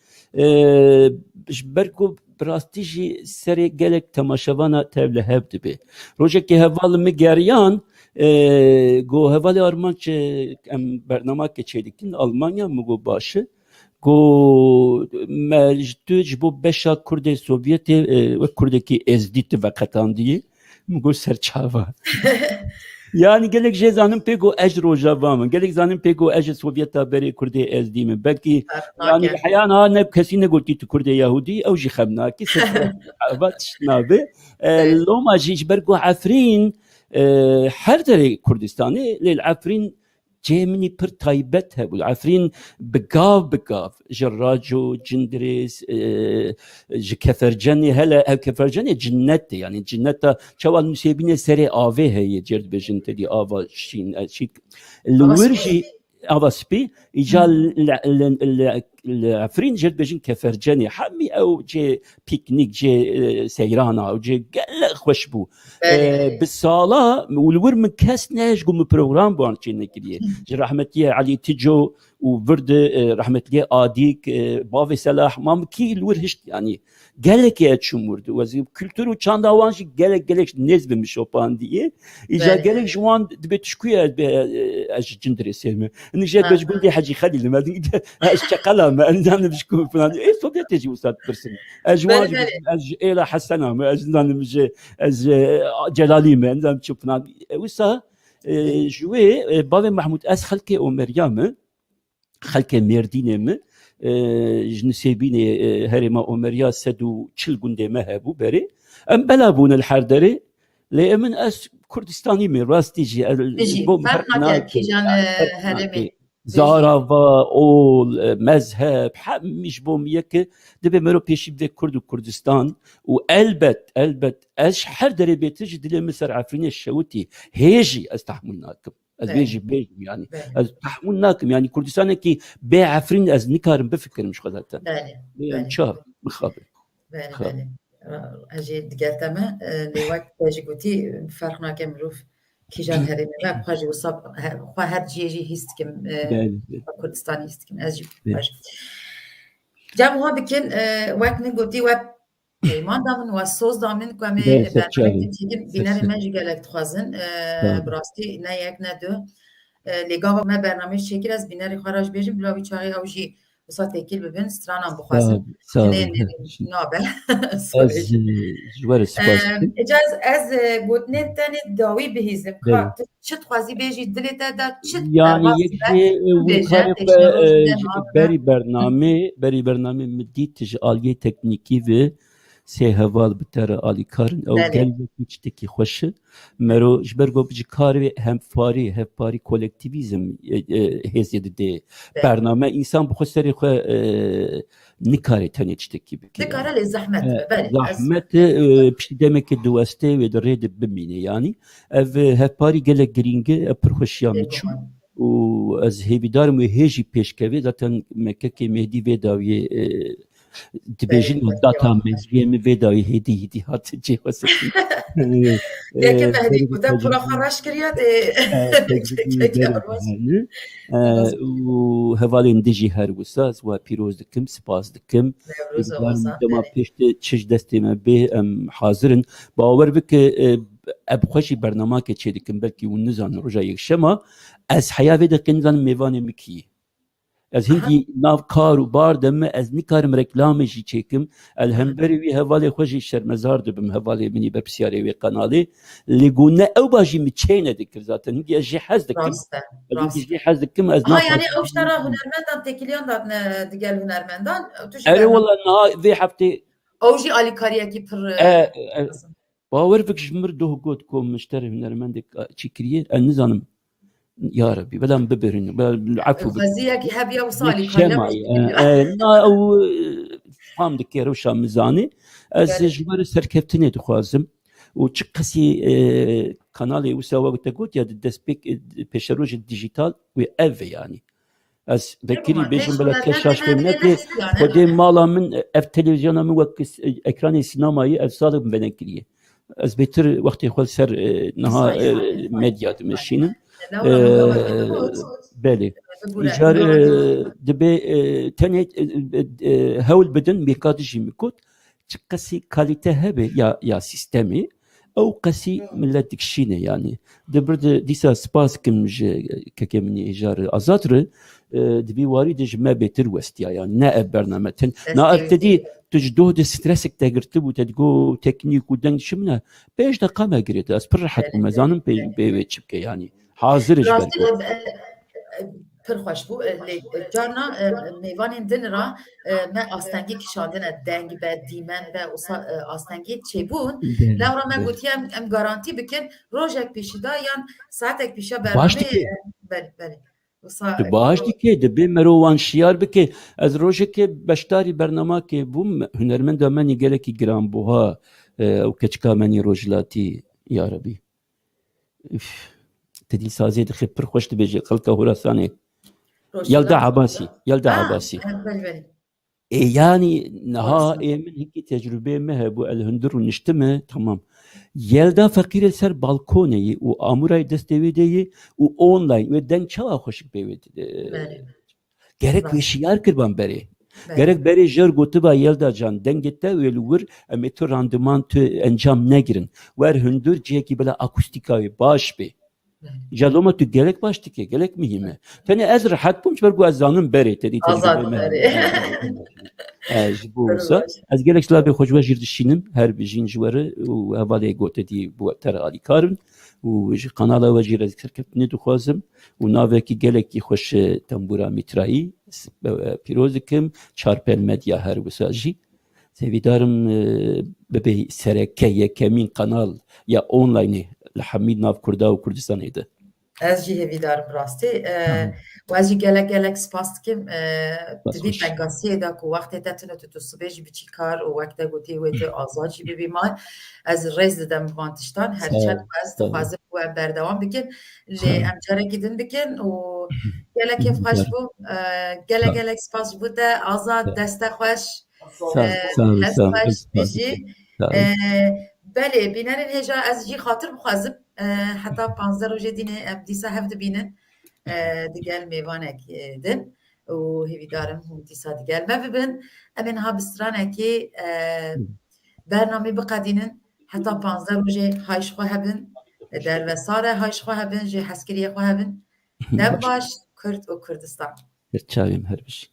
E, ji ber ku bi rastî jî serê gelek temaşevana tev li hev dibe. Rojekê heval min geriyan, e, got, "Hevalê Armanc, e, em bernamake çêdikin Almanya." Min got, "Baş e." Got, "Me ji tu, ji bo beşa Kurdê Sovyetê, e, wek Kurdekî Êzdî tu veqetandiyî." Min got, "Serçava." Yani gelek jê zanin pê got ez ji Rojava me. Gelek zanin pê got ez ji Sovyeta berê Kurdê Êzdî me. Belkî Ferq yani nake. Heya niha ne kesî negotî tu Kurdê Yahudî, ew jî xem nake. Serçava tişt nabe. E, Evet. Loma jî ji ber ku Efrîn, e, her derê Kurdistanê, lê li Efrîn cihê min î pir taybet hebû. Li Efrîn bi gav bi gav ji Raco, Cindirês, e, ji Kefercenê, hele ev Kefercenê cinnet e, yani cinneta çawa nusêbînê serê avê heye, cêr dibêjin tedî ava şîn, e, şît. Li Ava wir spî. jî ava spî, îca Hı. li, li, li, li Efrîn jêr dibêjin Kefercenê. Hemî ew cê pîknîk, cê, e, seyrana, ew cê gelek xweş bû. Belê, E, belê. Bi sala û li wir min kes nehişt ku min program bi wan çê nekiriye. Hı. Ji rehmetiyê Elî Tico û vir de, e, rehmetiyê Adîk, e, bavê Selah, ma min kî li wir hişt, yanî gelekê ez çûm wir de. Wezî kultur û çanda wan jî gelek, gelek nêz bi min şopandiyê. Îca Belê. gelek ji wan dibê tişkuye ez bê, e, ez ji Cindirêsê me. Hinek jê Ha, bê ji ha. gundê Hecî Xelîl me. Ez çeqela me. Ez nizanim ji ku filan. Ê Sovyetê jî wisa dipirsin. Ez ji wan Belê, jî belê. ez ji êla Hesena me. Ez nizanim ji, ez, e, Celalî me. Ez nizanim çi filan. E, wisa, e, ji wê, e, bavê Mehmûd, ez xelkê Omeriya me. Xelkê Mêrdînê me. E, ji Nisêbînê, e, herêma Omeriya sed û çil gundê me hebû berê. Em bela bûne li her derê. Lê min ez Kurdistanî me, rastî jî. Ez Dijî, bo ferq nake, nakim. kîjan, e, Ferq herêmê. nake. Dijî. Zarava, ol, e, mezheb, hemî ji bo min yek e. Dibe mero pêşî bibe Kurd û Kurdistan. Û elbet, elbet, ez ji her derê bêtir jî dilê min ser Efrînê şewitî. Hê jî ez tehmûl nakim. Ez Belê. vê jî bêjim, yani. Belê. Ez tehmûl nakim, yani Kurdistanekî bê Efrîn ez nikarim bifikirim ji xwe zaten. Belê, Bê, yani belê. çav, mixabin. Belê, Xab. belê. Ez jî digel te me, e, lê wek te jî gotî, ferq nake mirov kîjan herêmê me, xwe jî wisa, he-, xwe her cihê jî hîs dikim, e, Belê, belê. Kurdistanî hîs dikim. Ez jî Belê. xwe jî. Cem wiha bikin, e, wek min gotî, we peyman da min, we soz da min, ku em ê Belê, ser bernameyekê çavê. çêkin, Ser bînerê ser. me jî gelek dixwazin, e, Sağ ol. bi rastî ne yek ne du. E, lê gava me bernameyê çêkir, ez bînerê xwe re jî bêjim, bila wî çaxê ew jî wisa têkil bibin, stranan Sağ bixwazin. ol, sağ ol. Hinê nêrîn nabe. Ez, Sorry. e, ji we re spas Em, dikim. Îca ez, ez, e, gotinên tenê dawî bihîzim. Belê. Ka tu çi dixwazî bêjî, dilê te de çi Yani derbas yek be, jê, e, tu wî bêje, karê xwe, têkine roj e, bide ji nabe. berî bernamê, berî bernamê min dît ji aliyê teknîkî ve sê heval bi te re alîkar in. Ew Belê. gelek wî tiştekî xweş e. Mero ji ber ku ji karê hemparî, hevparî, kolektîvîzm, e, e, hêzê dide Belê. bername. Însan bi xwe serê xwe, e, nikare tenê tiştekî bike. Nikare lê zehmet E, be, belê. Ez zehmet e, e, piştî demekê diweste wê di rê de bimîne yanî. Ev, e, hevparî gelek girîng e, ev pir xweşiya min çû. Bêguman. Û ez hêvîdar im wê hê jî pêş keve. Zaten M K K Mehdî vê dawiyê, e, dibêjin Belê, data belê. meziyê min vê dawî hêdî hêdî hat cihwesekî. Yekê E, Mehdî berî ku te xwe pira jî xwe reş kiriye, tê E, tevcihî Keke berê Armanc. hene. E, Rast. û hevalên din jî her wisa ez we pîroz dikim, spas dikim. Newroza Hêvîdar im Ozan, dema belê. pêş de çi ji destê me bê, em hazir in. Bawer bike, e, ev xwe jî bernamake çê dikim, belkî hûn nizanin, roja yekşema. Ez heya vê deqê nizanim mêvanê min kî ye. Ez Aha. hingî nav kar û bar de me, ez nikarim reklamê jî çêkim. Ez li Aha. hemberî wî hevalê xwe jî şermezar dibim, hevalê min î berpirsiyarê wê kanalê. Lê ku ne ew ba jî min çê nedikir zaten. Hingî ez jê hez dikim. Rast e, Ez hingî rast. jê hez dikim, ez Aha, naxwazim. yani ew ji te re hunermendan têkiliyan datine digel hunermendan, tu jî Erê berna- wela niha vê heftê Ew jî alîkariyekî pir, E, e, e, mezin. Bawer bik ji mir doh got ku min ji te re hunermendek, e, çi kiriye, ez nizanim. Ya Rebî, bela min bibirin, bela min efû bik. Xweziyekî hebiya wisa Yek alîkariya şema, wisa e, kiriya. e, na, ew, e, fam dike, rewşa min zanê. Ez Belê. ji we re serkeftinê dixwazim. Û çi qesî, e, kanalê wisa wek te got ya di destpêk, e, pêşerojê dijîtal wê ev e yanî. Ez vekirî Tamam, bêjim pêş bila kes hunermendê şaş fêm neke, nehêlî yani. Xwedê mala min, ev televîzyona min wek s-, ekranê sînemayê, ev salek min venekiriye. Ez bêtir wextê xwe ser, e, niha, Sahi, e, sahi, sahi. medya dimeşînim. Sahi. E, Lewra min wextê xwe belê. Îcar, e, dibê, e, tenê, e, e, e, hewl bidin, Mîrkadî jî min got, çi qasî kalîte hebe ya, ya sîstemê, ew qasî millet dikişîne yanî. Di bir de dîsa spas kim ji kekê min ê Îcar Azad re, e, di vî warî de ji me bêtir westiya yanî. Ne ev bername tin. Na ev te dî, tu ji doh de stresek te girtibû, te digo teknîk û deng çi min e? Pênc deqa me girêt. Ez pir rehet bûm. Ez zanim pê, pê wê çi bike yanî. Hazir ji ber Rastî, e, e, pir xweş bû. E, lê, e, carna, e, mêvanên din ra, e, me astengî kişandine, deng be, dîmen be, wisa, e, astengî çêbûn. Lewra me gotiye em, em garantî bikin, rojek pêşî da yan saetek pêşiya bernameyê, e, belê, belê. Wisa, e, baş dike, dibê mero wan şiyar bike. Ez rojekê beşdarî bernamekê bûm, hunermenda menî gelekî giranbuha, e, ew keçika menî rojhilatî, ya Rebî. Üf. Te dî sazê dixê pir xweş dibêje, xelka Horasanê. Yelda Abasî, Yelda Abasî. Ê, yanî niha ê min hinkî tecrûbeyê me hebû, el hundir rûniştime, tamam. Yelda feqîr e, li ser balkonê yî û amûrayê destê wê de yî û online wê deng çawa xweşik pê wê, e, Gerek wê şiyar kirban berê. Gerek berê jer gotiba Yelda can, dengê te wê li wir, em ê tu randiman tu encam negirin. Wer hundir cihekî bila akustîka wê baş bê. Îca loma tu gelek baş dike, gelek muhîm e. Tenê ez rehet bûm, ji ber ku ez zanim berê te dî tecrûbê me. E, ji bo wisa ez gelek silavê xwe ji we jî dişînim, her bijîn ji we re û hevalê gote dî bi we ter alîkar bin û ji kanala we jî re serkeftinê dixwazim. û navekî gelekî xweş, e, tembûra Mîtrayî, s-, e, pîroz dikim, Çarpel Medya her wisa jî. Hêvîdarim, e, bibe sereke yekemîn kanal ya onlineê li hemî nav Kurda û Kurdistanê de. Ez jî hêvîdarim rastî. E, û ez jî gelek gelek spas dikim. E, di vî tengasiyê de ku wextê te tune tu, tu sibê jî biçî kar û wek te gotî wê tu azad jî bibî mal. Ez rêz didim van tiştan. Her çend ez dixwazim we berdewam bikin. Lê em carekî din bikin û gelek kêfxweş bû. E, gelek gelek spas ji bo te. Azad, deste xweş. E, hest xweş, bijî. E, belê, bînerên hêja ez jî xatir bixwazim. E, heta panzdeh rojê dînê em dîsa hev dibînin. E, digel mêvanek, e, din. Û hêvîdarim hûn dîsa digel me bibin. Em ê niha bi stranekê, e, bernamê biqedînin. Heta panzdeh rojê hay ji xwe hebin. Derve sar e, hay ji xwe hebin, ji hezkiriyê xwe hebin. Dev baş, Kurd û Kurdistan. Her çavên her bijî.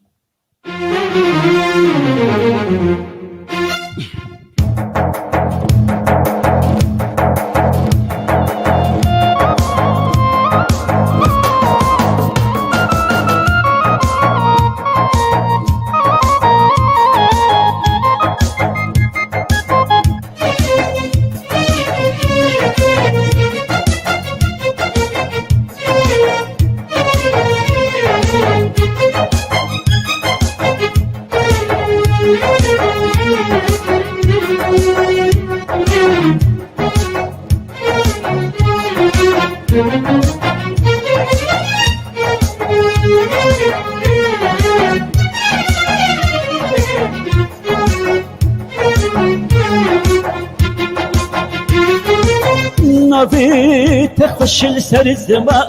Navê te xweş li ser ziman,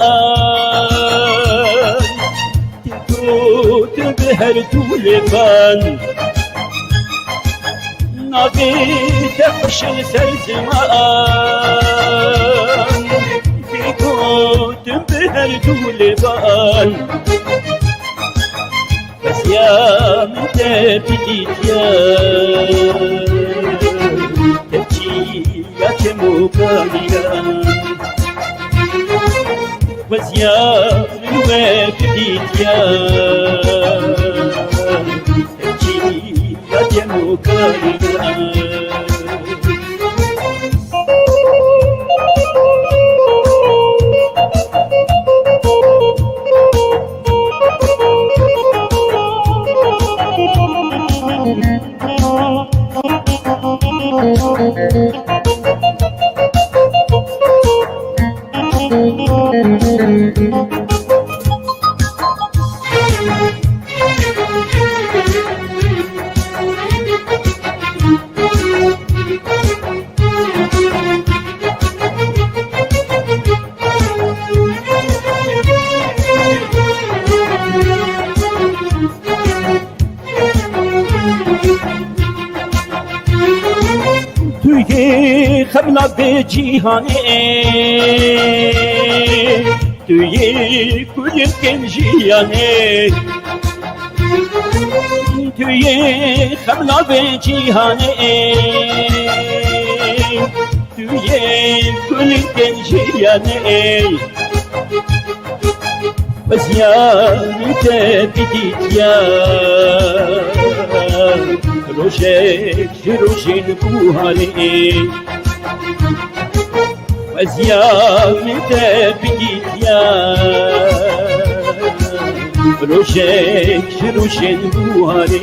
tê gotin bi her du lêvan. Navê te xweş li ser ziman, tê gotin bi her du lêvan. Xweziya min te bidîtiya, te çiya kemokaniya. Xweziya min we bidîtiya, te çiya kemokaniya. Navê cîhanê tu yê kulîlkên jiyanê. Tu yê xemla vê cîhanê, tu yê kulîlkên jiyanê. Xweziyam te bidîtiya rojek ji rojên buharê. Xweziyam te bidîtiya rojek ji rojên buharê.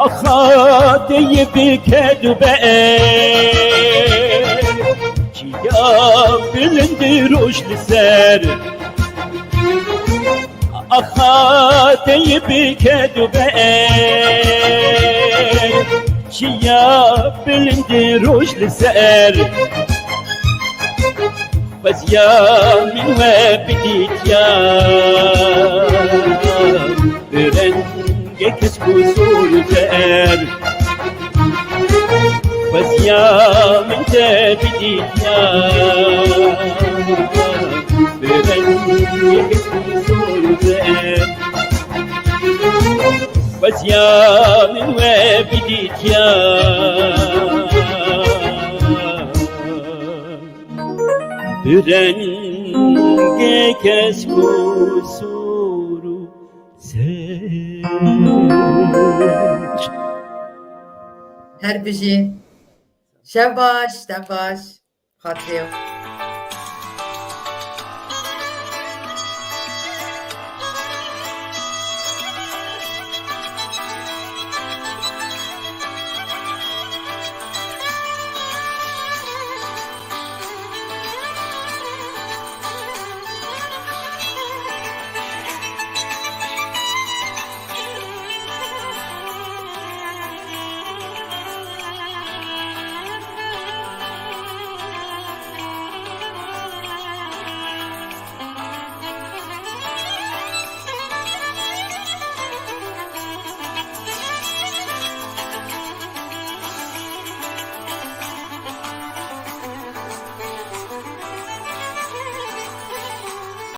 Axa te yê bi ked û ber, çiya bilind roj li ser. Axa te yê bi ked û ber, çiya bilind roj li ser. Xweziya min we bidîtiya bi rengê kesk û zor û zer. Xweziya min te bidîtiya bi rengê kesk û zor û zer. Xweziya min we bidîtiya bi rengê kesk û sor û seç. Her bijî. Şev baş, şev baş. Xatirê.